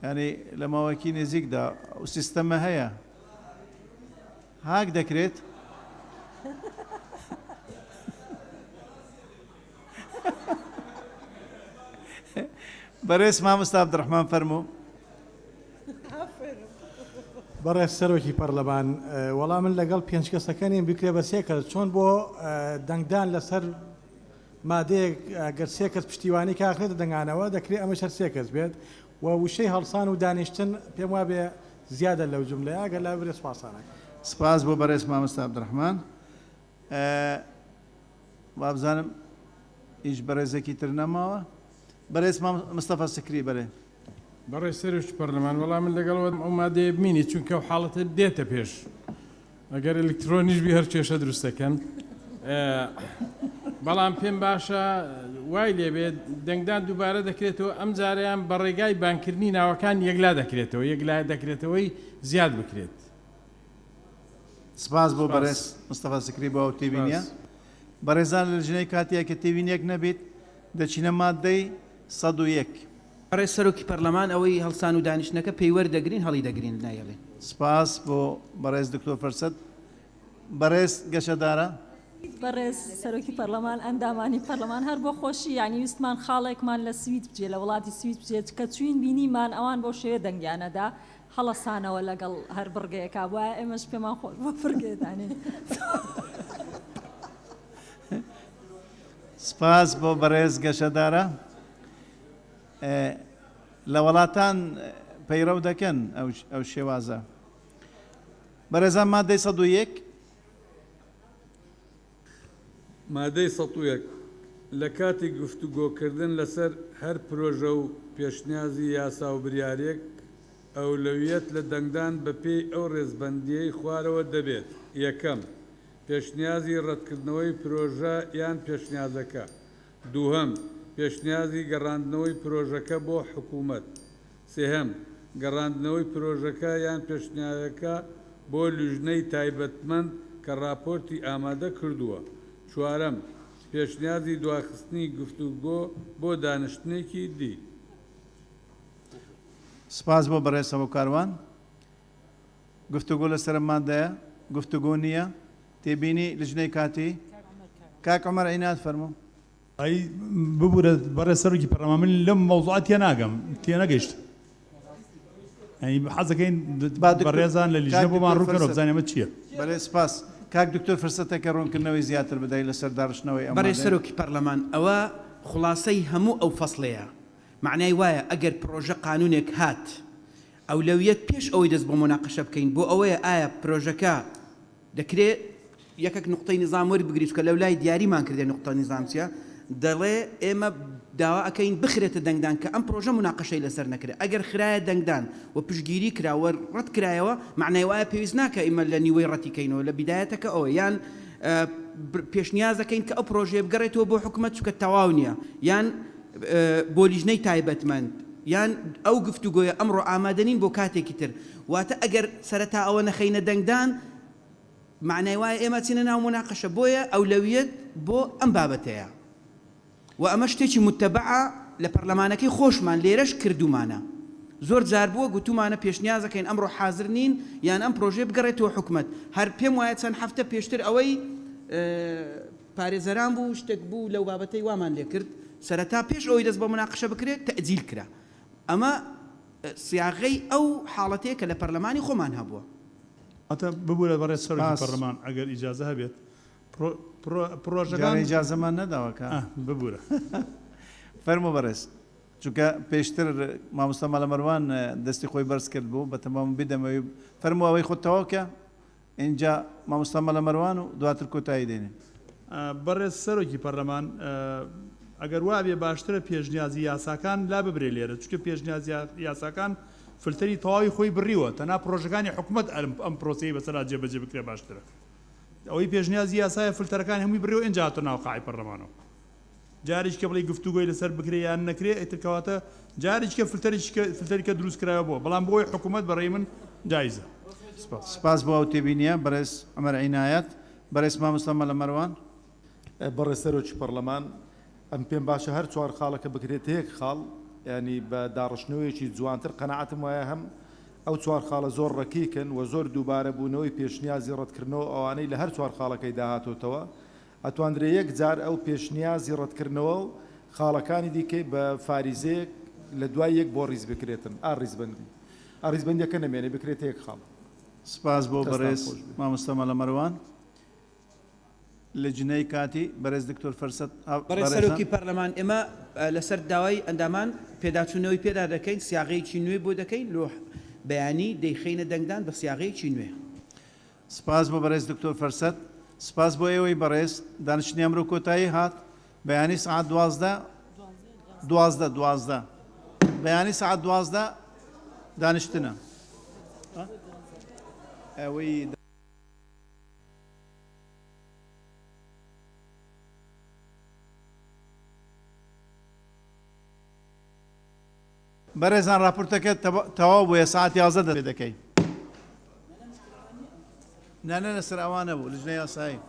یانی لە ماوەکی نزیکدا ئەو سیستەمە هەیە هاک دەکرێت؟ بەڕێز مامۆستا عەبدولڕەحمان فەرموو. بەڕێز سەرۆکی پەرلەمان وەڵا من لەگەڵ پێنج کەسەکە نیم بکرێ بە سێ کەس چۆن بۆ دەنگدان لەسەر مادەیەک گەر سێ کەس پشتیوانی کا ئەخرێتە دەنگانەوە دەکرێ ئەمەش هەر سێ کەس بێت و وشەی هەڵسان و دانیشتن پێم وابێ زیادە لەو جوملەیە ئەگەر لاببرێ سوپاستان ئەکەم. سپاس بۆ بەڕێز مامۆستا عەبدولڕەحمان. وابزانم هیچ بەڕێزێکی تر نەماوە. بەڕێز مام مستەفا سکری بەرێ. بەڕێز سەرۆکی پەرلەمان وەڵا من لەگەڵ ئەو مادەیە بمینی چونکە ئەو حاڵەتە دێتە پێش. ئەگەر ئەلکترۆنیش بی هەر کێشە دروست دەکەن بەڵام پێم باشە وای لێبێت دەنگدان دووبارە دەکرێتەوە ئەم جارەیان بە ڕێگای بانکردنی ناوەکان یەکلا دەکرێتەوە یەکلا دەکرێتەوەی زیاد بکرێت. سپاس بۆ بەڕێز مستەفا سکری بۆ ئەو تێبینیە. بەڕێزان لە لیژنەی کاتیە کە تێبینیەک نەبیت دەچینە ماددەی 101. بەڕێز سەرۆکی پەرلەمان ئەوەی هەڵسان و دانیشتنەکە پێی وەردەگرین هەڵیدەگرین نایەڵین. سپاس بۆ بەڕێز دکتۆر فرسەت. بەڕێز گەشەدارە. بەڕێز سەرۆکی پەرلەمان ئەندامانی پەرلەمان هەر بۆ خۆشی یانی ویستمان خاڵێکمان لە سوید بچێ لە وڵاتی سوید بچێت کە چوین بینیمان ئەوان بەو شێوەیە دەنگیان ئەدا هەڵەسانەوە لەگەڵ هەر بڕگەیەکا بوایە ئێمەش پێمان خۆش بوو بڕگەیە دانێین. سپاس بۆ بەڕێز گەشەدارە. لە وەڵاتان پەیڕەو دەکەن ئەو شێوازە. بەڕێزان مادەی 101. مادەی 101، لە کاتی گفتوگۆکردن لەسەر هەر پرۆژە و پێشنیازی یاسا و بریارێک، ئەولەویەت لە دەنگدان بەپێی ئەو رێزبەندییەی خوارەوە دەبێت، یەکەم، پێشنیازی رەتکردنەوەی پرۆژە یان پێشنیازەکە. دووهەم، پێشنیازی گەڕاندنەوەی پرۆژەکە بۆ حکوومەت. سێهەم، گەڕاندنەوەی پرۆژەکە یان پێشنیارەکە بۆ لیژنەی تایبەتمەند کە ڕاپۆرتی ئامادە کردووە. چوارەم، پێشنیازی دواخستنی گفتوگۆ بۆ دانیشتنێکی دی. سپاس بۆ بەڕێز سەرۆک کاروان. گفتوگۆ لەسەر ئەم مادەیە؟ گفتوگۆ نییە. تێبینی لجنەی کاتی؟ کاک عومەر عیناد فەرموو. ئەی ببورە بەڕێز سەرۆکی پەرلەمان من لەم مەوزوعە تێناگەم تێنەگەیشتم یانی حەزەکەین بەڕێزان لە لیژنە بۆمان ڕوون بکەنەوە بزانین ئەمە چییە. بەرێ سپاس. کاک دکتۆر فرسەتێکە ڕوونکردنەوەی زیاتر بدەی لەسەر داڕشتنەوەی ئەم بەڕێز مادەیە. سەرۆکی پەرلەمان ئەوە خوڵاسەی هەموو ئەو فەسڵەیە مەعنای وایە ئەگەر پرۆژە قانونێک هات ئەولەویەت پێش ئەوەی دەست بۆ موناقەشە بکەین بۆ ئەوەیە ئایا پرۆژەکە دەکرێ یەکەک نوقتەی نیزام وەربگری چونکە لەولای دیاریمان کردیە نوقتە نیزام چیە دەڵێ ئێمە داوا ئەکەین بخرێتە دەنگدان کە ئەم پرۆژە موناقەشەی لەسەر نەکرێ ئەگەر خرایە دەنگدان و پشتگیری کرا و ڕەت کرایەوە مەعنای وایە پێویست ناکا ئیمە لە نیوەی ڕەتی کەینەوە لە بیدایەتەکە ئەوە یان پێشنیاز دەکەین کە ئەو پرۆژەیە بگەڕێتەوە بۆ حکومەت چونکە تەواو نیە یان بۆ لیژنەی تایبەتمەند یان ئەو گفتوگۆیە ئەمڕۆ ئامادە نین بۆ کاتێکی تر واتە ئەگەر سەرەتا ئەوە نەخەینە دەنگدان مەعنای وایە ئێمە ئەچینە ناو موناقەشە بۆیە ئەولەویەت بۆ ئەم بابەتەیە و ئەمە شتێکی موتەبەعە لە پەرلەمانەکەی خۆشمان لێرەش کردوومانە زۆر جار بووە گوتوومانە پێشنیازەکەین ئەمڕۆ حازر نین یان ئەم پرۆژەیە بگەڕێتەوە حکومەت هەر پێم وایە چەند هەفتە پێشتر ئەوەی پارێزەران بوو شتێک بوو لەو بابەتەی وامان لێکرد سەرەتا پێش ئەوەی دەست بە موناقەشە بکرێت تەئجیل کرا ئەمە سیاغەی ئەو حاڵەتەیە کە لە پەرلەمانی خۆمان هەبووە. واتە ببورە بەڕێز سەرۆکی سپاس. پەڕلەمان ئەگەر ئیجازە هەبێت پڕۆ پڕۆ پڕۆژەکان جارێ ئیجازەمان نەداوە کە. ئا ببورە. فەرموو بەڕێز. چونکە پێشتر مامۆستا مەلا مەروان دەستی خۆی بەرز کرد بوو بەتەمام بدەمەوەی فەرموو ئەوەی خۆت تەواو کە ئینجا مامۆستا مەلا مەروان و دواتر کۆتایی دێنین. بەڕێز سەرۆکی پەرلەمان ئەگەر وابێ باشترە پێشنیازی یاساکان لاببرێ لێرە چونکە پێشنیازی یاساکان فلتەری تەواوی خۆی بڕیوە تەنها پرۆژەکانی حکومەت ئەم پرۆسەی بەسەرا جێبەجێ بکرێ باشترە ئەوەی پێشنیازی یاسایە فلتەرەکانی هەمووی بڕیوە ئینجا هاتۆ ناو قاعەی پەرلەمانەوە. جارێکیکە بڵێی گفتوگۆی لەسەر بکرێ یان نەکرێ ئیتر کەواتە جارێکیکە فلتەرێکیکە فلتەریکە دروست کرایە بۆ بەڵام بۆی حکوومەت بەڕێی من جایزە. سپاس. سپاس بۆ ئەو تێبینییە بەڕێز عومەر عینایەت. بەڕێز مامۆستا مەلا مەروان. بەڕێز سەرۆکی پەڕلەمان، ئەمن پێم باشە هەر چوار خاڵەکە بکرێتە یەک خاڵ، یانی بە داڕشتنەوەیەکی جوانتر قەناعەتم وایە هەم ئەو چوار خاڵە زۆر ڕەکیکن و زۆر دووبارە بوونەوەی پێشنیازی ڕەتکردنەوە ئەوانەی لە هەر چوار خاڵەکەیدا هاتۆتەوە ئەتواندرێ یەک جار ئەو پێشنیازی ڕەتکردنەوە و خاڵەکانی دیکەی بە فاریزەیەک لە دوای یەک بۆ ڕیز بکرێتن ئا ڕیزبەندی ئا ڕیزبەندیەکە نەمێنێ بکرێتە یەک خاڵ. سپاس بۆ دەستان بەڕێز خۆش بێ. مامۆستا مەلا مەروان. لجنەی کاتی، بەرێز دکتۆر فرسەت بەڕێز بەڕێزان. سەرۆکی پەرلەمان ئێمە لەسەر داوای ئەندامان پێداچوونەوەی پێدا دەکەین، سیاغەیەکی نوێی بۆ دەکەین، لۆ بەیانی دەیخەینە دەنگدان بە سیاغەیەکی نوێ. سپاس بۆ بەڕێز دکتۆر فەرسەت. سپاس بۆ ئێوەی بەڕێز. دانیشتنی ئەمرۆ کۆتایی هات. بەیانی سەعات 12 12 12 بەیانی سەعات 12 دانیشتنە. ئەوەی. بەرێزان راپورتەکە تەواو بووە سەعات 11 دەست پێ دەکەین. نا نا لەسەر ئەوانە بوو لجنە یاسایی.